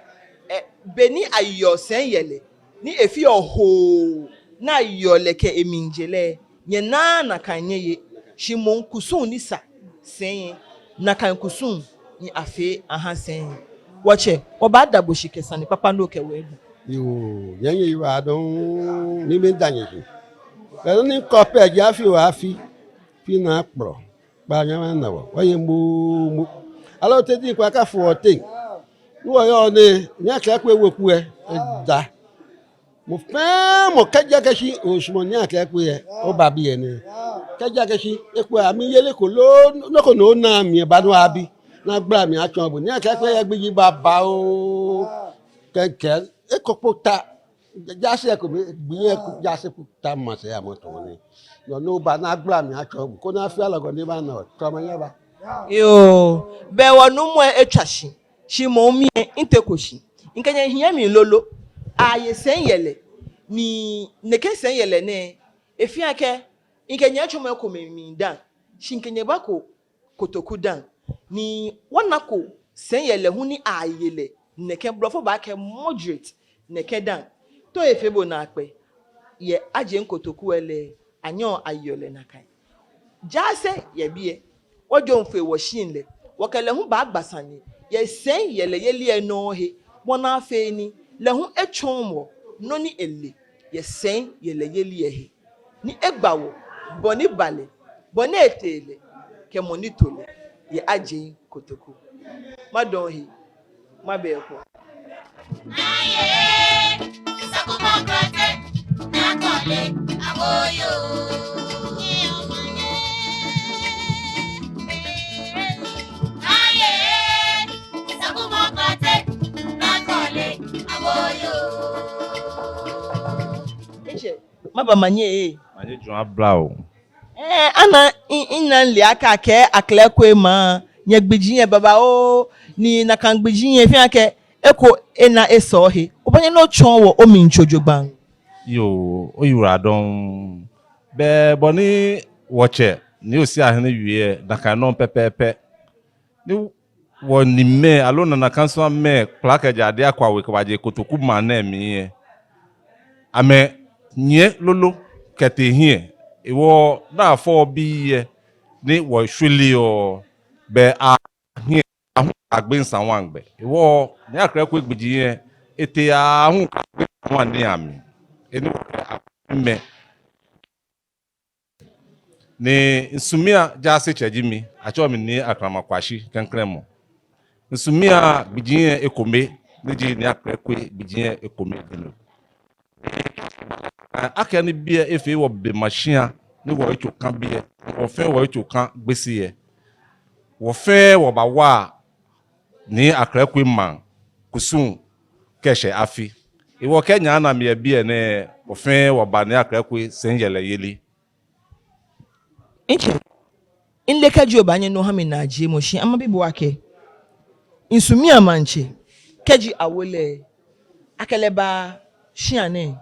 ɛ, be ni ayeɔ sɛi yɛlɛ, ni efeɔ hoo, ni ayeɔ lɛ kɛ emlijee lɛ, nyɛnaaa nakai nyɛye, shi moŋ kusum ni sa sɛi lɛ, nakai kusum ni afee aha sɛi lɛ. Wɔtsɛ, wɔbaada bo shi kɛ sane kpakpa ni okɛ wɔ aba. Yoo, nyɛyiwaladɔŋŋ, ni miida nyɛ shi. Bɛ nɔ ni mikɛɔ pɛ ji afi oo afi, afi naa kplɔ. Kpaa nyɛmana wɔ, wɔye moomo. Aloo teti kwa ka fɔ te. Ni wɔyɔɔ nɛɛ, Nii Aklekwe weku lɛ, eda. Mɔ fɛɛ mɔ kɛji akɛ shi osumɔɔ Nii Aklekwe lɛ, oba biɛ nɛɛ. Kɛji akɛ shi, ekwɛ amɛyeli ko loo, nɔ ko ni ona mli lɛ ba ni oyabi. Ni agbala mli atsɔɔ bo. Nii Aklekwe yɛ gbi ji babaoo. Kɛkɛ, eko kpo ta. Jaase ko, gbi lɛ ko, jaase ko ta masɛi amɔtɔ nɛɛ. Yoo, ni oba ni agbala mli atsɔɔ bo. Koni afi alɔgɔ ni eba nɔ, tsɔɔmɔ nyɛba. Yoo, bɛ wɔnuumo lɛ etswa shi. Shi moŋ mi lɛ, miteko shi. Mikɛ nyɛ hiɛ mli lolo. Aye sɛi yɛlɛ. Ni nɛkɛ sɛi yɛlɛ nɛɛ, efeɔ akɛ, mikɛ nyɛ tsɔɔmɔ ekomɛi mli dã. Shi mikɛ nyɛ bako Kotoku dã. Ni wɔnako sɛi yɛlɛ hu ni aye lɛ nɛkɛ, blɔfo baakɛɛ moderate nɛkɛ dã. To efee bo naakpɛɛ, yɛ Adjei Kotoku lɛ lɛ, anyɛɔ ayeɔ lɛ nakai. Jaase yɛ biɛ, wɔjoɔ fee wɔshiŋ lɛ, wɔkɛ lɛ hu baagba sane yɛ sɛi yɛlɛ yeli lɛ nɔŋŋ he, bɔ ni afee ni lɛ hu etsɔɔ wɔ nɔ ni ele yɛ sɛi yɛlɛ yeli lɛ he, ni egba wɔ bɔ ni eba lɛ, bɔ ni etee lɛ, kɛ mɔ ni to lɛ, yɛ Adjei Kotoku. Madɔŋ he, mabɛ eko. Etsɛ, maba manye ee. Manye jɔɔmɔ abla o. Ee, ana, mi, mina mile akɛ akɛɛ Aklekwe maŋ, nyɛ gbijii lɛ babaoo, ni nakai gbijii lɛ fɛɛ akɛ, eko ena esɛɛ he. Obaanyɛ ni otsɔɔ wɔ omli tso jogbaŋŋ. Yoo, oyiwaladɔŋŋ. Bɛ bɔ ni wɔtsɛ, Nii Osei Ahene wie lɛ, nakai nɔŋŋ pɛpɛɛpɛ. Ni wɔniimɛi, aloo Nana Kansowamɛi, kpla kɛjɛ Adeakwa We kɛbaje Kotoku maŋ nɛɛ mli lɛ, amɛnyiɛ lolo kɛtee hiɛ. Hewɔ ni afɔ bii lɛ, ni wɔshweleɔ, bɛ ahiɛ, ahu agbe nsa waŋgbɛ. Hewɔ Nii Aklekwe gbijii lɛ, etee aahu kɛgbe nsa waŋ niiamli. Enɛ wɔkɛɛ amɛ. Ni misumia jaasetsɛ ji mi, atsɛɔ mi Nii Akrama Kwashi klɛŋklɛŋ mɔ. Misumia gbijii lɛ ekome, ni ji Nii Aklekwe gbijii lɛ ekome ji no. Akɛni biɛ efee wɔ blema shia, ni wɔyitso kã biɛ, wɔ fɛɛ wɔyitso kã Gbese lɛ, wɔ fɛɛ wɔbawa Nii Aklekwe maŋ kusum kɛshɛ afi. Hewɔ kɛ nyɛna mi yɛ biɛ nɛɛ, wɔ fɛɛ wɔba Nii Aklekwe sɛi yɛlɛ yeli. Mitsɛ, mile kɛji obaanyɛ ni oha mi naajiemɔ shi, ama bibioo akɛ, misumia maŋtsɛ, kɛji awo lɛ, akɛ lɛ baa shia nɛɛ.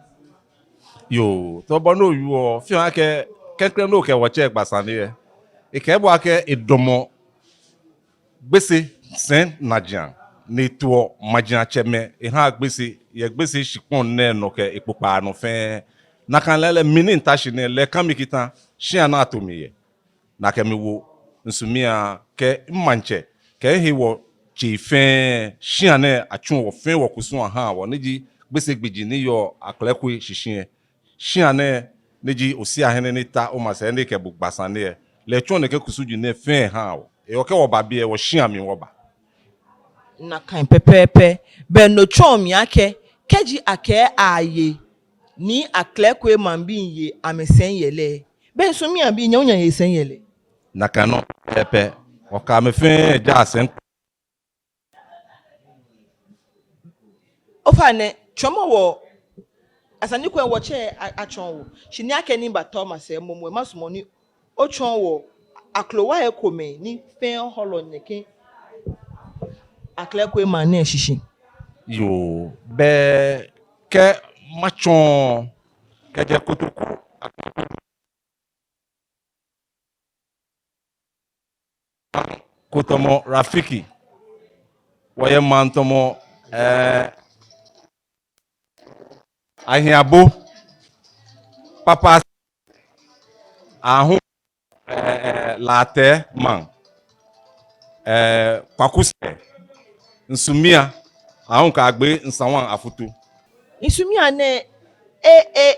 Yoo, tamɔ bɔ ni owieɔ, fɛɛ akɛ, klɛŋklɛŋ ni okɛ wɔtsɛ gba sane lɛ, ekɛɛ bo akɛ edamɔ Gbese sɛi najiaŋ, ni etoɔ majiatsɛmɛi ehaa Gbese, yɛ Gbese shikpɔŋ nɛɛ nɔ kɛ ekpokpaa nɔ fɛɛ. Nakai lɛ lɛ, mi ni mita shi nɛɛ lɛ, kã mi kita, shia ni ato mi yɛ. Ni akɛ mi wo misumia kɛ mimaŋtsɛ, kɛ mihe wɔtsei fɛɛ, shia nɛɛ atsu wɔ fɛɛ wɔkusum aha wɔ, ni ji Gbese gbijii ni yɔɔ Aklekwe shishi lɛ. Shia nɛɛ, ni ji Osei Ahene ni ta omasɛi ni kɛ bo gba sane lɛ, lɛ etsɔ nɛkɛ kusum gbi nɛɛ fɛɛ eha wɔ. Hewɔ kɛ wɔba biɛ, wɔshia mli wɔba. Nakai pɛpɛɛpɛ, bɛ no tsɔɔ mi akɛ, kɛji akɛɛ aaye Nii Aklekwe maŋbii lɛ amɛsɛi yɛlɛ, bɛ misumia bii lɛ hu amɛye sɛi yɛlɛ. Nakai nɔŋŋ pɛpɛɛpɛ, wɔkɛ amɛ fɛɛ ja sɛi. Ofainɛ, tsɔɔmɔ wɔ Esa ni kɛ wɔtsɛ a-, atsɔɔ wɔ. Shi ni akɛni ebatɔ masɛi momo, masumɔ ni otsɔɔ wɔ akrowai komɛi ni fɛɛ hɔlɔ nɛkɛ Aklekuma nɛɛ shishi. Yoo, bɛ kɛ matsɔɔ kɛjɛ Kotoko ko tamɔ Rafiki, wɔyɛ maŋ tamɔ, eh, Ahiaŋbo, Papa, Ahum, eh, eh, Latɛ maŋ, eh, Kwaku sɛɛ, Nsumia, Ahum kɛ Agbe, Nsawan, Afutu. Nsumia nɛɛ, e, e,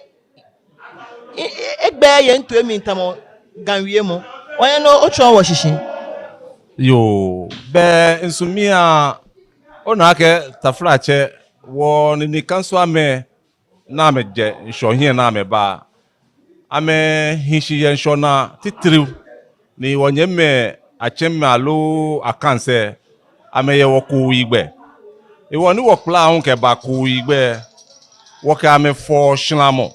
e, e, egbɛi yɛ mitoi mli tamɔ Ga wiemɔ. Onyɛ nɔ otsɔɔ wɔ shishi. Yoo, bɛ Nsumia, ona akɛ taflatsɛ, wɔ nine kansoamɛi ni amɛjɛ ŋshɔ hiɛ ni amɛba, amɛhi shi yɛ ŋshɔ naa titri, ni wɔnyɛmimɛi atsɛmɛi aloo akansɛ, amɛyɛ wɔ kooyigbɛ. Hewɔ ni wɔkpla Ahum kɛba kooyigbɛ, wɔkɛ amɛ fɔɔ shramɔ.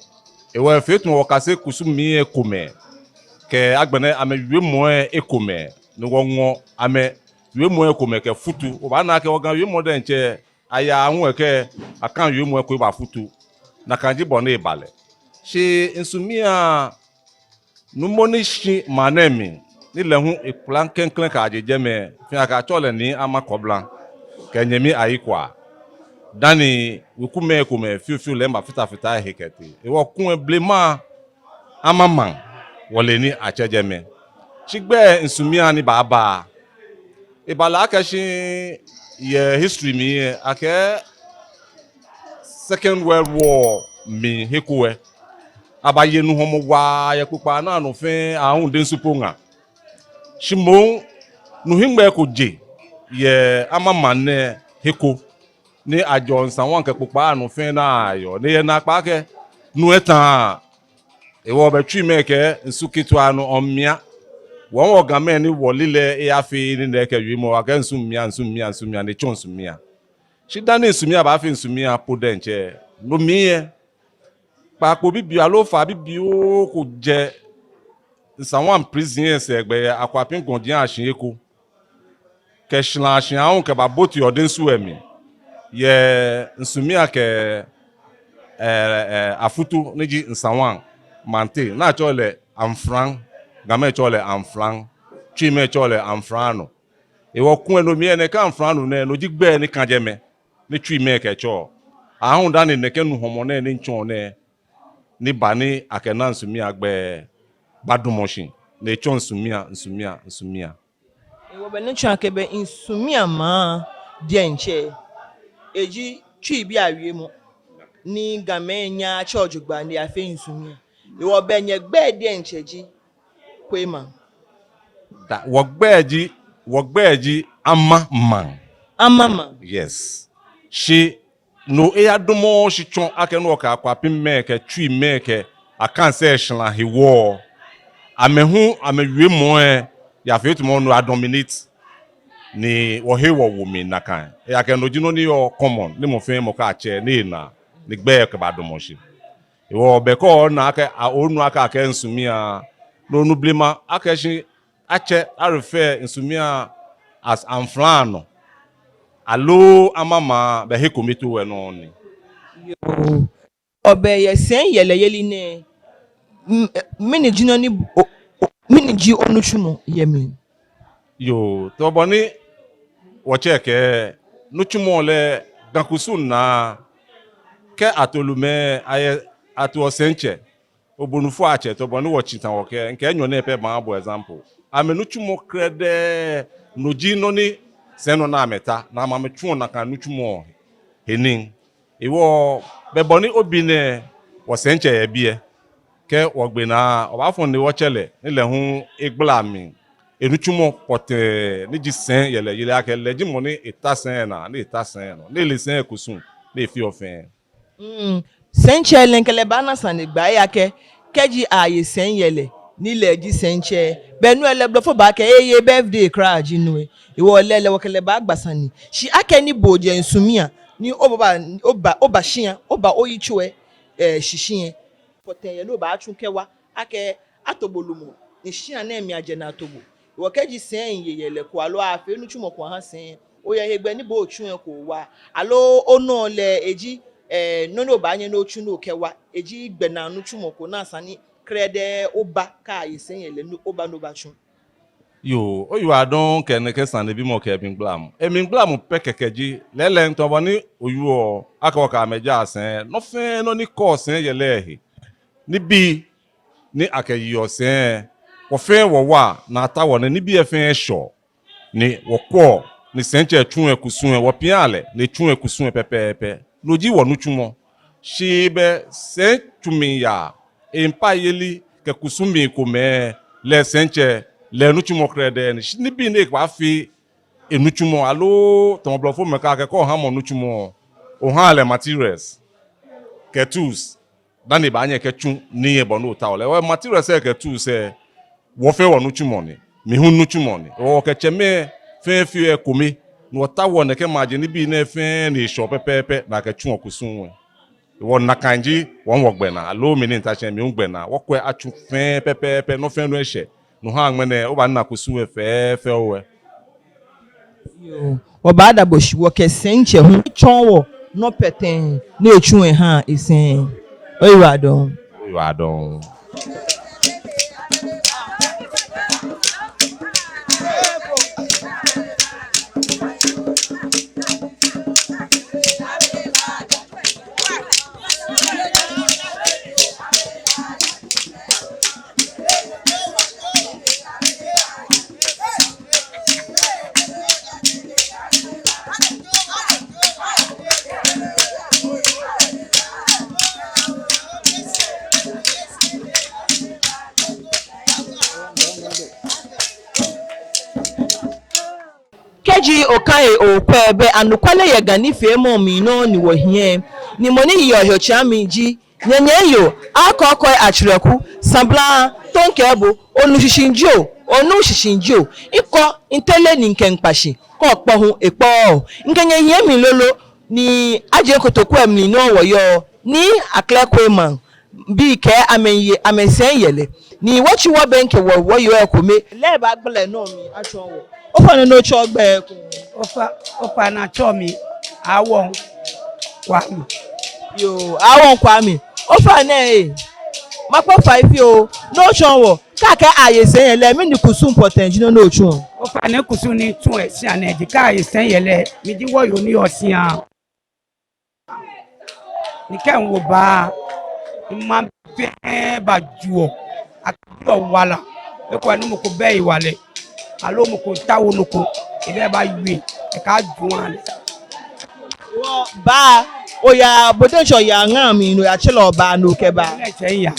Hewɔ efee tamɔ wɔkase kusum mli ekomɛi, kɛ agbɛnɛ amɛwiemɔi ekomɛi, ni wɔŋɔ amɛwiemɔi ekomɛi kɛ futu. Obaana akɛ wɔ Ga wiemɔ diɛŋtsɛ, aya ŋwɛi kɛ Akan wiemɔi eko ebafutu. Nakai ji bɔ ni eba lɛ. Shi Nsumia, nuumo ni shi maŋ nɛɛ mli, ni lɛ hu ekpla klɛŋklɛŋ kɛjɛ jɛmɛ, fɛɛ akɛtsɛɔ lɛ Nii Ama Kɔbla, kɛ nyɛmi Ayikwa. Dani wekumɛi komɛi fiofio lɛ mibafitafita ehe kɛtee. Hewɔ kulɛ blema Ama maŋ, wɔle ni atsɛ jɛmɛ. Shi gbɛi Nsumia ni baaba, eba lɛ akɛ shi yɛ history mli lɛ, akɛ Second World War mli he ko lɛ, abaye nu hɔmɔ waa yɛ kpokpaa nɛɛ nɔ fɛɛ, Ahum Densu po ŋa. Shi moŋ nu hiŋmɛi ko je yɛ Ama maŋ nɛɛ he ko, ni ajɔɔ Nsawan kɛ kpokpaa nɔ fɛɛ ni ayɔɔ, ni eyɛ naakpɛɛ akɛ nu lɛ taaa. Hewɔ bɛ Twi mɛi kɛɛ nsu ketewa nɔ ɔmia. Wɔ hu wɔ Gamɛi ni wɔle lɛ, eyafee nii nɛɛ kɛ wiemɔ, wɔkɛɛ Nsumia, Nsumia, Nsumia, ni etsɔ Nsumia. Shi dani Nsumia baafee Nsumia po diɛŋtsɛ, no mli lɛ, kpaakpo bibioo aloo faa bibioo ko jɛ Nsawan prison lɛ sɛɛ gbɛ yɛ Akuapem gɔji ashi eko, kɛ shra ashi Ahum kɛbabote Densu lɛ mli, yɛ Nsumia kɛ, eh, eh, Afutu ni ji Nsawan maŋteŋ, ni atsɛɔ lɛ Amfran, Gamɛi tsɛɔ lɛ Amfran, Twimɛi tsɛɔ lɛ Amfrano. Hewɔ kulɛ no mli lɛ nɛkɛ Amfrano nɛɛ, no ji gbɛi ni kã jɛmɛ, ni Twimɛi kɛtsɛɔ. Ahum dani nɛkɛ nu hɔmɔ nɛɛ ni mitsɔɔ nɛɛ, ni ba ni akɛna Nsumia gbɛi badamɔ shi, ni etsɔ Nsumia, Nsumia, Nsumia. Hewɔ bɛ ni tsɔɔ akɛ bɛ Nsumia maŋ diɛŋtsɛ, eji Twibii awiemɔ, ni Gamɛi nyɛɛɛ atsɛ jogbaŋŋ ni afee Nsumia. Hewɔ bɛ nyɛgbɛi diɛŋtsɛ ji Kwema. Daa, wɔgbɛi ji, wɔgbɛi ji Ama maŋ. Ama maŋ. Yes. Shi no eyadamɔɔɔ shi tsɔ akɛ ni wɔkɛ Akuapemmɛi kɛ Twimɛi kɛ Akansɛi shra hewɔ, amɛ hu amɛwiemɔi lɛ yafee tamɔ no a-dominate, ni wɔhe wɔwo mli nakai. Ejaakɛ no ji nɔ ni yɔɔ common, ni mɔ fɛɛ mɔ kɛ atsɛ ni ena, ni gbɛi kɛbadamɔ shi. Hewɔ bɛ kɛ ona akɛ, a, onu akɛ akɛɛ Nsumia, no onu blema akɛ shi atsɛ a-refer Nsumia as Amfrano, aloo Ama maŋ, bɛ he kome too lɛ nɔŋŋ ni. Yoo. Ɔbɛ yɛ sɛi yɛlɛ yeli nɛɛ, m-, mɛni ji nɔ ni o, o, mɛni ji onitsumɔ yɛ mli? Yoo, tamɔ bɔ ni wɔtsɛ kɛɛ, nitsumɔ lɛ Ga kusum naa, kɛ ato lumɛi ayɛ ato sɛitsɛ, obonu fɔ atsɛ, tamɔ bɔ ni wɔtsĩ tã wɔkɛɛ, mikɛ enyɔ nɛɛ pɛ maabo example. Amɛnitsumɔ krɛdɛɛ, no ji nɔ ni sɛi nɔ ni amɛta, ni amɛ amɛtsuɔ nakai nitsumɔ he nii. Hewɔ, bɛ bɔ ni obi nɛɛ, wɔsɛitsɛ yɛ biɛ. Kɛ wɔgbe naa, wɔbaafɔ ni wɔtsɛ lɛ, ni lɛ hu egbala mli. Enitsumɔ pɔtɛɛ, ni ji sɛi yɛlɛ, yɛlɛ akɛ lɛ ji mɔ ni eta sɛi naa, ni eta sɛi nɔ, ni ele sɛi kusum, ni efeɔ fɛɛ. Mm, sɛitsɛ lɛ mikɛ lɛ baana sane gba ejaakɛ, kɛji aye sɛi yɛlɛ, ni lɛ ji sɛitsɛ, bɛ no lɛ blɔfo baakɛɛ eye birthday kwraa ji no lɛ. Hewɔ lɛ lɛ wɔkɛ lɛ baagba sane. Shi akɛni bo ojɛ Nsumia, ni oba, oba, oba shĩa, oba oyitso lɛ, eh, shishi lɛ, pɔtɛɛ lɛ ni obaatsu kɛwa akɛ ato bo lumɔ, ni shia nɛɛ mli ajɛ ni ato bo. Hewɔ kɛji sɛi ye yɛlɛ ko aloo afee nitsumɔ ko aha sɛi, oyɛ hegbɛ ni bo otsu lɛ kɛ owa, aloo onɔ lɛ eji, eh, nɔ ni obaanyɛ ni otsu ni okɛwa, eji gbɛnaa nitsumɔ ko ni esa ni krɛdɛɛ oba kɛ aye sɛi yɛlɛ ni oba ni obatsu. Yoo, oyiwaladɔŋŋ kɛ nɛkɛ sanebimɔ kɛ emligbalamɔ. Emligbalamɔ pɛ kɛkɛ ji, lɛɛlɛŋ tamɔ bɔ ni owieɔ akɛ wɔkɛ amɛ jaa sɛi, nɔ fɛɛ nɔ ni kɔɔ sɛi yɛlɛ he, nibii ni akɛyeɔ sɛi, wɔ fɛɛ wɔwaa ni ataoɔ ni nibii lɛ fɛɛ ashɛ, ni wɔkwɛɔ ni sɛitsɛ tsuɔ ekusum lɛ, wɔpiaa lɛ ni etsuɔ ekusum lɛ pɛpɛɛpɛ. No ji wɔnitsumɔ. Shi be sɛitsumɔ yaa, empaayeli kɛ kusumii komɛi lɛ, sɛitsɛ lɛ enitsumɔ krɛdɛɛ ni. Shi nibii ni ebaafee enitsumɔ, aloo tamɔ blɔfomɛi kɛɛ akɛ kɛ oha mɔ nitsumɔ, ohaa lɛ materials kɛ tools dani ebaanyɛ ekɛtsu nii lɛ bɔ ni otaoɔ lɛ. Hewɔ materials lɛ kɛ tools lɛ, wɔ fɛɛ wɔnitsumɔ ni, mi hu minitsumɔ ni. Hewɔ wɔkɛ tsɛmɛi fɛɛ feɔ ekome, ni wɔtaoɔ nɛkɛ maji nibii nɛɛ fɛɛ ni eshɛɔ pɛpɛɛpɛ ni akɛtsuɔ kusum lɛ. Hewɔ nakai ji, wɔ hu wɔgbɛnaa, aloo mi ni mita shi lɛ mi hu migbɛnaa, wɔkwɛ atsu fɛɛ pɛpɛɛpɛ, nɔ fɛɛ nɔ eshɛ, no ha ŋmɛnɛ obaana kusum lɛ fɛfɛo lɛ. Yoo, wɔbaada bo shi, wɔkɛ sɛitsɛ hu tsɔɔ wɔ nɔ pɔtɛɛ ni etsuɔ ehaa esɛi. Oyiwaladɔŋŋ. Oyiwaladɔŋŋ. Kɛji okane okwɛ, bɛ anɔkwale yɛ Ga nifeemɔ mli nɔ ni wɔhiɛ. Ni mɔ ni yeɔ hiɛtserɛ mli ji nyɛnyɛmi yoo Akɔkɔi Atsrɛku, Sabla Tonkɛbo, onu shishi jio, onuuu shishi jio, mikɔ mitere ni mikɛ mikpa shi, kɛ okpɔ hu ekpɔɔɔ. Mikɛ nyɛ hiɛ mli lolo, ni ajie kotoku lɛ mli nɔ wɔyɔɔ, ni aklɛ ko ema. Bii kɛ amɛye amɛsɛi yɛlɛ. Ni wɔtsi wɔbɛŋkɛ wɔ, wɔyɔɔ ekome. Lɛ baagbala nɔ mli atsɔɔ wɔ. Ofainɛ, no otsɔɔ gbɛi ko? Ofa, ofainɛ atsɛɔ mi Awoŋ Kwame. Yoo, Awoŋ Kwame. Ofainɛ ee. Makpa fai fioo. No otsɔɔ wɔ. Kɛ akɛɛ aye sɛi yɛlɛ, mɛni kusum pɔtɛɛ ji nɔ ni otsuɔ? Ofainɛ kusum ni mitsuɔ yɛ shia nɛɛ ji kɛ aye sɛi yɛlɛ, mi ji wɔyoo ni yɔɔ shia. Ni kɛ miwo baa, ni maŋ fɛɛ bajuɔ, akɛɔ wala, ekolɛ ni mɔ ko bɛ hewalɛ, aloo mɔ ko taoɔ nɔ ko, ebɛ baawie, ekɛju lɛ. Wɔ baa, oya bo diɛŋtsɛ oya ŋa mli ni oyatsɛlɛ baa ni okɛba. Lɛ tsɛ miya.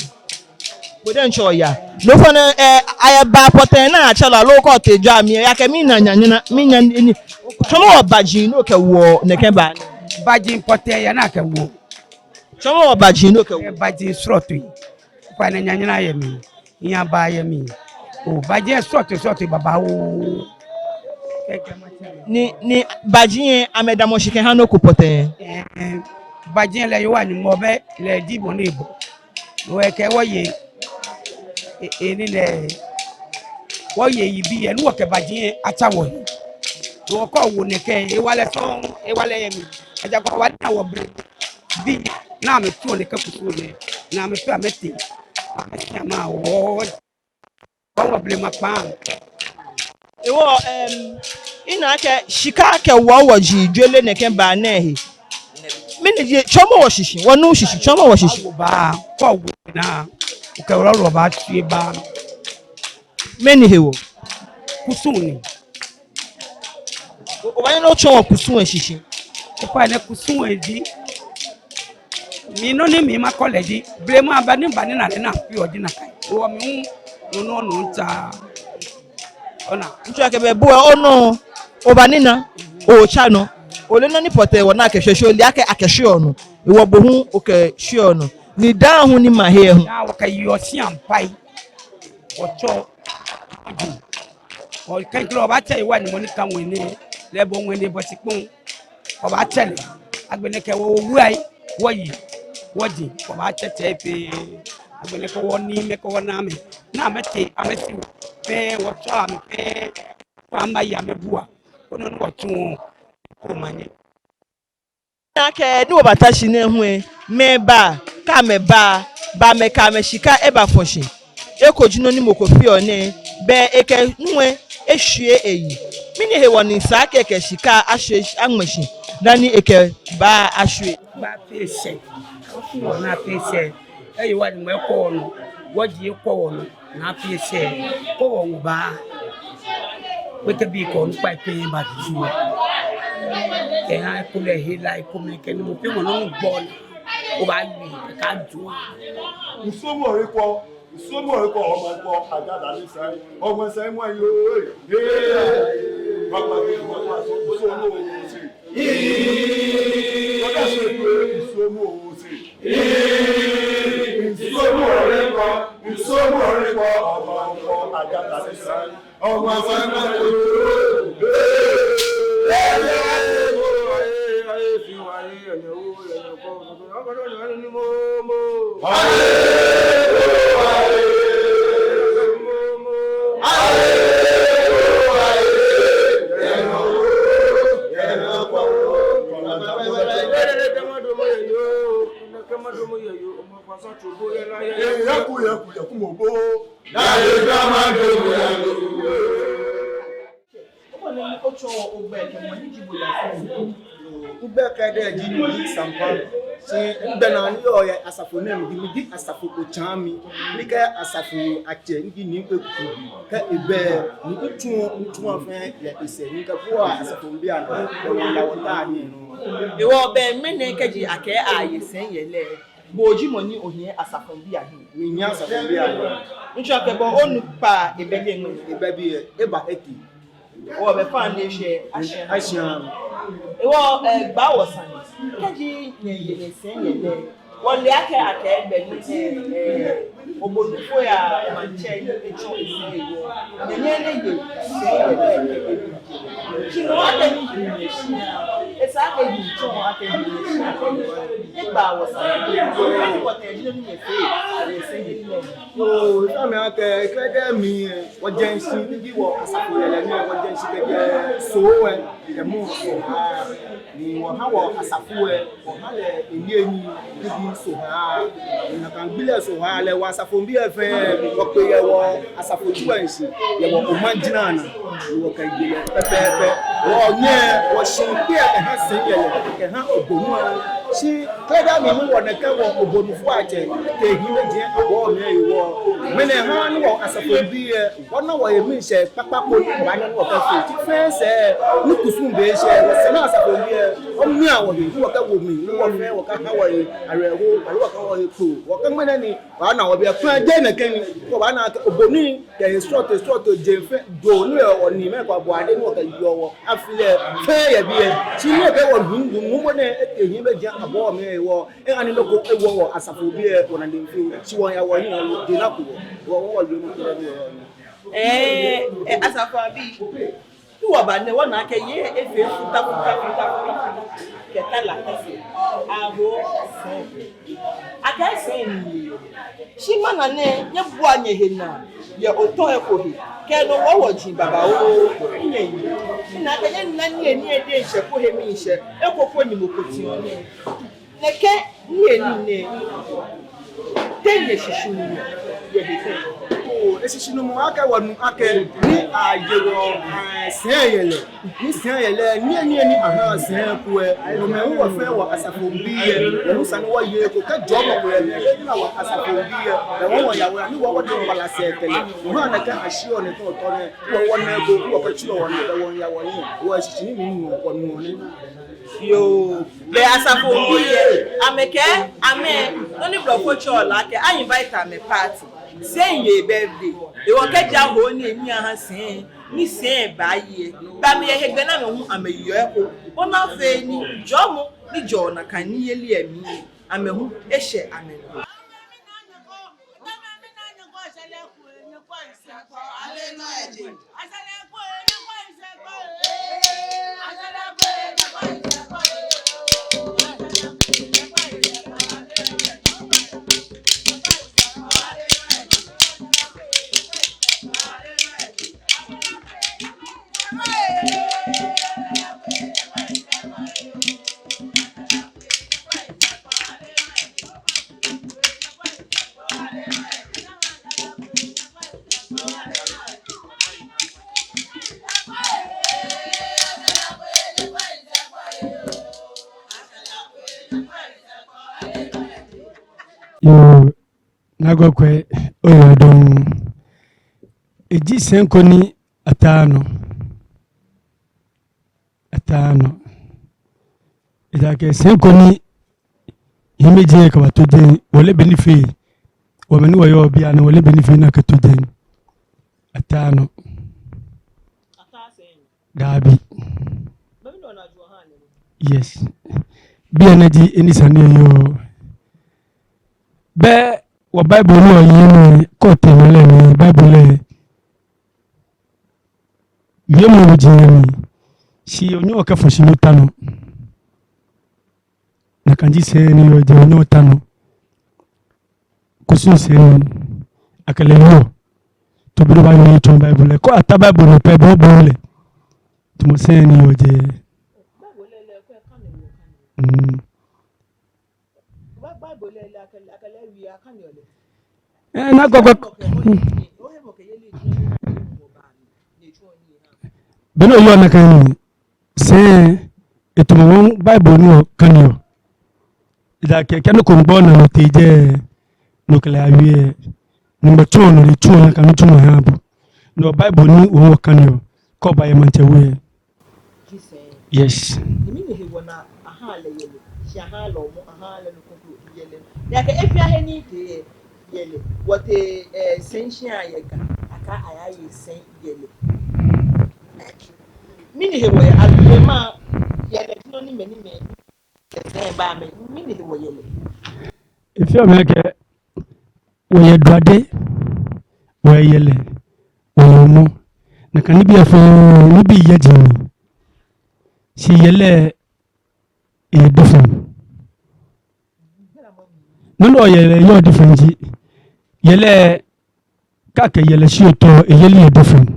Bo diɛŋtsɛ oya. No ofainɛ, eh, ayɛ baa pɔtɛɛ ni atsɛɔ lɛ aloo kɛ otee jwɛi mli, oyakɛɛ mina nyanyara, mina nii. Tsɔɔmɔ wɔ baaji ni okɛwoɔ nɛkɛ baa. Baaji pɔtɛɛ yɛ ni akɛwoɔ. Tsɔɔmɔ wɔ baaji ni okɛwoɔ. Eh, baaji srɔtoi. Ofainɛ nyanyara yɛ mli. Nyanyara baa yɛ mli. Oo, baaji srɔtoi srɔtoi babaoo. Ni, ni baaji lɛ amɛdamɔ shi kɛha nɔ ko pɔtɛɛ? Eh, baaji lɛ Yehowa Nyɔŋmɔ bɛ lɛ ji mɔ ni bɔ. Wɔkɛ wɔye, e, e, nii nɛɛ, wɔye yibii yɛ ni wɔkɛ baaji lɛ atsa wɔhe. Wɔkɔ wɔ nɛkɛ, hewalɛ sɔŋŋ, hewalɛ yɛ mli. Ejaakɛ wɔna wɔblebii ni amɛtsuɔ nɛkɛ kusum nɛɛ, ni amɛfee amɛtee, amɛtee amɛwɔ. Wɔ blema kpaa. Hewɔ, em, mina akɛ shika kɛ wɔ wɔji jwere nɛkɛ baa nɛɛ he. Mɛni ji, tsɔɔmɔ wɔ shishi, wɔnu shishi, tsɔɔmɔ wɔ shishi. Baa, kɛ owo naa, okɛ wulɔwulɔ baatsɛ baa. Mɛni hewɔ? Kusum ni. O, obaanyɛ ni otsɔɔ wɔ kusum lɛ shishi? Ofainɛ kusum lɛ ji, mi nɔ ni mi makɛɛ lɛ ji, blema baa ni baa ni naa lɛ naa fioo ji nakai. Hewɔ mi hu, no nɔ nɔ mitsa. Ona. Mitsɔɔ akɛ bɛ bo lɛ onɔ, oba nina, otsa nɔ. Ole nɔ ni pɔtɛɛ wɔna akɛ shweshwe, ole akɛ akɛshweɔ nɔ. Hewɔ bo hu okɛshweɔ nɔ. Ni daa hu ni mahe hu. Daa wɔkɛyeɔ shia mpai. Wɔtsɔ. Ɔ, kɛŋkɛlɛ wɔbaatsɛ Yehowa Nyɔŋmɔ ni ka ŋwɛi nɛɛ, lɛ ebɔ ŋwɛi ni ebɔ shikpɔŋ. Wɔbaatsɛ lɛ. Agbɛnɛ kɛ wɔ, wɔwuai, wɔyi. Wɔji, wɔbaatsɛtsɛ fɛɛ. Agbɛnɛ kɛ wɔnii amɛ, kɛ wɔnaa amɛ, ni amɛtee, amɛtee fɛɛ, wɔtsɔɔ amɛ fɛɛ, koni amɛya amɛbua, koni wɔtsu, koni omanye. Nakai ni wɔbata shi nɛɛ hu lɛ, mɛi ba, kɛ amɛba, ba amɛkɛ amɛshika ebafɔ shi. Eko ji nɔ ni mɔ ko feɔ nɛɛ, bɛ ekɛ nu lɛ eshwie eyi. Mɛni hewɔ ni esa akɛ ekɛ shika ashwie, aŋmɛ shi dani ekɛ ba ashwie? Ba fee sɛɛ, wɔna fee sɛɛ. Eyi wa ni mɔ ko nɔ, wɔji ko nɔ, na fee sɛɛ, ko wɔ ba. Wete bi ko nu kpa pe ba ju. Eha kulɛ hela ko mɛi kɛ ni mɔ fɛɛ mɔ nɔ gbɔ. Obaayɔɔ ka ju. Nsɔmɔ reko, nsɔmɔ reko, ɔmɔ ko ajada ni sai, ɔmɔ sai mɔ yoo, ee, ee, papa, papa, so, so, no, si. Ee, papa, so, so, no, si. Ee, nsɔmɔ reko, nsɔmɔ reko, ɔmɔ ko ajada ni sai. Yaku, yaku, yaku, mɔ bo. Obaanyɛ otsɔɔ ogbɛi kɛ mɔ ni ji bo yɛ asafo mli. Migbɛi kɛ dɛ ji Nii Sampa. Shi migbɛnaa ni yɔɔ yɛ asafo nɛɛ mli, miji asafo otsaami. Ni kɛ asafo atsɛ, miji Nii Kpeku. Kɛ ebɛ, mitsuɔ, mitsuɔ fɛɛ yɛ esɛɛ. Ni kɛ bo asafo mli bianɛ, wɔya wɔta nii nɔ. Hewɔ bɛ ŋmɛnɛ kɛji akɛɛ aye sɛi yɛlɛ, bo ji mɔ ni ohiɛ asafo mli bianɛ. Mihiɛ asafo mli bianɛ. Ntsɔ kɛ bo onukpa ebɛ biɛ ŋmɛnɛ. Ebɛ biɛ, eba etee. Hewɔ bɛ fɛɛ ni eshɛ, ashɛ. Ashɛ. Hewɔ, eh, gba wɔ sane. Kɛji nyɛye nyɛsɛi yɛlɛ, wɔle akɛ, akɛ bɛ ni, eh, eh, obonufoi atsɛ etsɔ esɛi yɛ. Nyɛnyɛ nyɛye sɛi yɛlɛ kɛ ebi. Shi nɔ akɛ ni ji nyɛshia. Esa akɛ ji tsɔ akɛ ji nyɛshia. Egba wɔ sane. Wɔtee ji ni nyɛfee. Wɔsɛi yɛlɛ. Yoo, esa mi akɛ, kɛ dɛ mi, wɔje shishi ni ji wɔ asafo yɛlɛ nɛɛ, wɔje shishi kɛjɛ Soo wɛ, kɛmɔ Sohaa, ni wɔha wɔ asafo wɛ, wɔha lɛ eniyenii ni ji Sohaa. Ni nakai gbi lɛ Sohaa lɛ, wɔ asafo mli biɛ fɛɛ, wɔkpe yɛ wɔ asafo tsu lɛ shishi, yɛ wɔ omaŋ jina naa, ni wɔkɛye lɛ pɛpɛɛpɛ. Wɔnyɛ, wɔshi kpeɛ kɛha sɛi yɛlɛ, kɛha obonu lɛ. Shi kɛ dɛ mi hu wɔnɛkɛ wɔ obonufoi atsɛ, kɛ hiɛ bɛ jɛ abɔ mɛi hewɔ. Ŋmɛnɛ ha ni wɔ asafo mli biɛ, wɔna wɔhe miishɛɛ kpakpa ko ni wɔbaanyɛ ni wɔkɛfee. Shi fɛɛ sɛɛ, ni kusum be shɛ, wɔsɛɛ na asafo mli biɛ, wɔmia wɔhe, ni wɔkɛwo mli, ni wɔfɛɛ wɔkɛha wɔhe awerɛho, aloo wɔkɛ wɔhe kpoo. Wɔkɛ ŋmɛnɛ ni, wɔna wɔ biɛ kpaa jɛ nɛkɛ ni, wɔbaana akɛ obonu kɛ srɔto, srɔto jɛ fɛɛ, do ni yɔɔ ni mɛi kɛ abɔ ade ni wɔkɛyeɔ wɔ afi lɛ fɛɛ yɛ biɛ. Shi ni kɛ wɔ nu, nu, nu, mɔ nɛɛ, ete hiɛ bɛ jɛ abɔ mɛi hewɔ. Eha ni nɔ ko ewo wɔ asafo biɛ wɔnaa ni fɛɛ, shi wɔya wɔhiɛ aloo, de na ko wɔ, wɔ, wɔ, wɔ, wɔ, wɔ. Ee, ee, asafo abii. Ni wɔba nɛɛ wɔna akɛ yei efee futa, futa, futa, futa, futa. Kɛ tala kɛsɛɛ. Awo sɛi. Akɛ sɛi ni. Shi mana nɛɛ, nyɛbua nyɛhe naa. Yɛ otɔ eko he. Kɛ no wɔ wɔji babaoo. Nyɛyi. Mina akɛ nyɛna nii, nii, nii, nii, shɛ ko he miishɛɛ. Eko ko ni mɔ ko tiɔ nɛɛ. Nɛkɛ niyenii nɛɛ, te nyɛshishinumɔ yɛ he tɛŋŋ? Oo, eshishinumɔ akɛ wɔnu akɛ ni aye wɔ, eh, sɛi yɛlɛ. Ni sɛi yɛlɛ, niyenii ni ahaa sɛi ko lɛ, no mli hu wɔ fɛɛ wɔ asafo mli biɛ, wɔ hu esa ni wɔye eko kɛ jɔɔmɔ ko yɛ mli, ni wɔ asafo mli biɛ, ni wɔ wɔya wɔ ni wɔ wɔdi wala sɛɛ kɛlɛ. Wɔ hu nɛkɛ ashiɔ nɛɛ tɔɔtɔɔ nɛɛ, wɔ wɔna eko, wɔkɛtsu wɔ nɛɛ, wɔya wɔhiɛ, wɔ eshishinumɔ ni wɔnu nɛɛ. Yoo, bɛ asafo mli biɛ, amɛkɛɛ, amɛ, nɔ ni blɔfo tsɛɔ lɛ akɛ, a-invite amɛ party. Sɛi yɛ birthday. Hewɔ kɛji aho nii ni aha sɛi, ni sɛi baaye. Bɛ amɛyɛ hegbɛ ni amɛ hu amɛyeɔ eko. Ona fɛɛ ni, jɔɔmɔ, ni jɔɔ nakai niyeli lɛ mli. Amɛ hu, eshɛ amɛnɔ. Oo, Naa Gɔkwɛ, oyiwaladɔŋŋ. Eji sɛi ko ni ataa nɔ. Ataa nɔ. Ejaakɛ sɛi ko ni hiɛmɛiji lɛ kɛbato jɛi, wɔle bɔ ni efee. Wɔ mɛi ni wɔyɔɔ biɛ nɛɛ, wɔle bɔ ni efee ni akɛto jɛi. Ataa nɔ. Daabi. Yes. Biɛ nɛɛ ji he ni sane lɛ yɔɔ. Bɛ wɔ Bible ni wɔyeɔ nɛɛ, kɛ otee nɔ lɛ mli, Bible lɛ, wiemɔ wuji yɛ mli. Shi onyɛŋ okɛfɔ shi ni ota nɔ. Nakai ji sɛi ni yɔɔ jɛi, onyɛŋ ota nɔ. Kusum sɛi ni akɛ lɛ yɔɔ. Tobiro ba ni etsɔɔ Bible lɛ. Kɛ ata Bible nɔ pɛ, bo obo lɛ. Tamɔ sɛi ni yɔɔ jɛi. Mm. Ɛɛ, Naa Gɔkwɛ. Bɛ ni oyɔɔ nakai nii. Sɛi, etamɔ wɔ Bible ni wɔkaneɔ. Ejaakɛ kɛ nɔ ko miigba onaa nɔ tee jɛi, no kɛ lɛ awie. Nyɔŋmɔ tsɔɔ nɔ ni tsɔɔ nakai nitsumɔ eha bo. No Bible ni wɔ wɔkaneɔ. Kɛ oba yɛ maŋtsɛ we. Yes. Ni mɛni hewɔ ni ahaa lɛ yɛlɛ, shi ahaaa lɛ ɔmɔ, ahaaa lɛ nɔ ko ko yɛlɛ. Ni akɛ efee he ni etee yɛlɛ. Wɔtee, eh, sɛi shia yɛ Ga, akɛ ayaye sɛi yɛlɛ. Mɛni hewɔ yɛ awie ma yɛlɛ ji nɔ ni mɛi ni mɛi kɛ sɛi baa mli, mɛni hewɔ yɛlɛ? Efeɔ mi akɛ wɔyɛ duade, wɔyɛ yɛlɛ, wɔyɛ ɔmɔ. Nakai nibii fɛɛ, nibii yɛ jɛi. Shi yɛlɛ eyɛ different. Nɔ ni yɔɔ yɛlɛ yɔɔ different ji, yɛlɛ, kɛ akɛ yɛlɛ shi otɔ, eyeli yɛ different.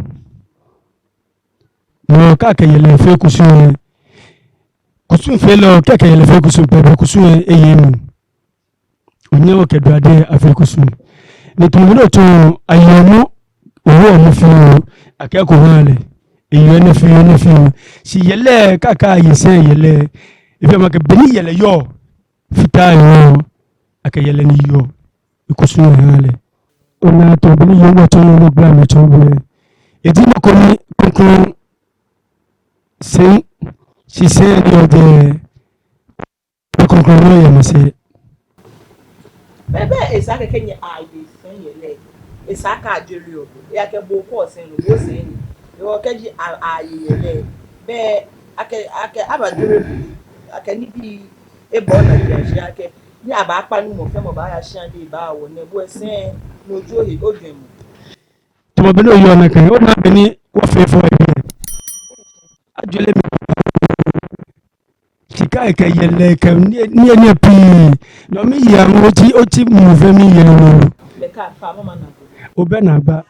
No kɛ akɛ yɛlɛ fee kusum lɛ, kusumfeelɔ, kɛ akɛ yɛlɛ fee kusum pɛ, bɛ kusum lɛ eye emuu. Onyɛŋ okɛ duade afee kusum. Ni tamɔ bɔ ni otsɔɔ, ayeɔ ɔmɔ, owoɔ ɔmɔ fioo, akɛ eko haa lɛ. Eyeɔ enɛ fioo, enɛ fioo. Shi yɛlɛ, kɛ akɛ aye sɛi yɛlɛ, efeɔ mi akɛ bɔ ni yɛlɛ yɔɔ, fata yɔɔ, akɛ yɛlɛ ni yɔɔ, ekusum lɛ haa lɛ. Ona tamɔ bɔ ni yɔɔ, ŋmɛnɛ tsɔɔ nɔ gbla mli tsɔɔ bo lɛ. Eji nɔ ko ni krɔŋkrɔŋ sɛi, shi sɛi ni yɔɔ jɛi, be krɔŋkrɔŋ nɔ yɛ masɛi. Bɛ, bɛ esa akɛ kɛ nyɛ aye sɛi yɛlɛ, esa akɛ ajɔɔ lɛ ɔbɔ, eya kɛ bo ko sɛi nɔ, bo sɛi ni. Ewɔ kɛji a, aye yɛlɛ, bɛ akɛ, akɛ abajɔɔ lɛ, akɛ nibii ebɔ na jɛ shi akɛ, ni abaakpa ni mɔ fɛɛ mɔ baaya shia ni ebaawo nɛɛ, bo sɛi, no ji ohe, ojwɛŋmɔ. Tamɔ bɔ ni oyɔɔ nakai, ona bɔ ni wɔfee fɔ ebi. Ajɔɔ lɛ mli. Shi kɛ akɛ yɛlɛ kɛ nii, nii, nii pii. No mli yɛ ŋ oti, oti mɔ fɛɛ mli yɛ nɔ. Obɛ naagba.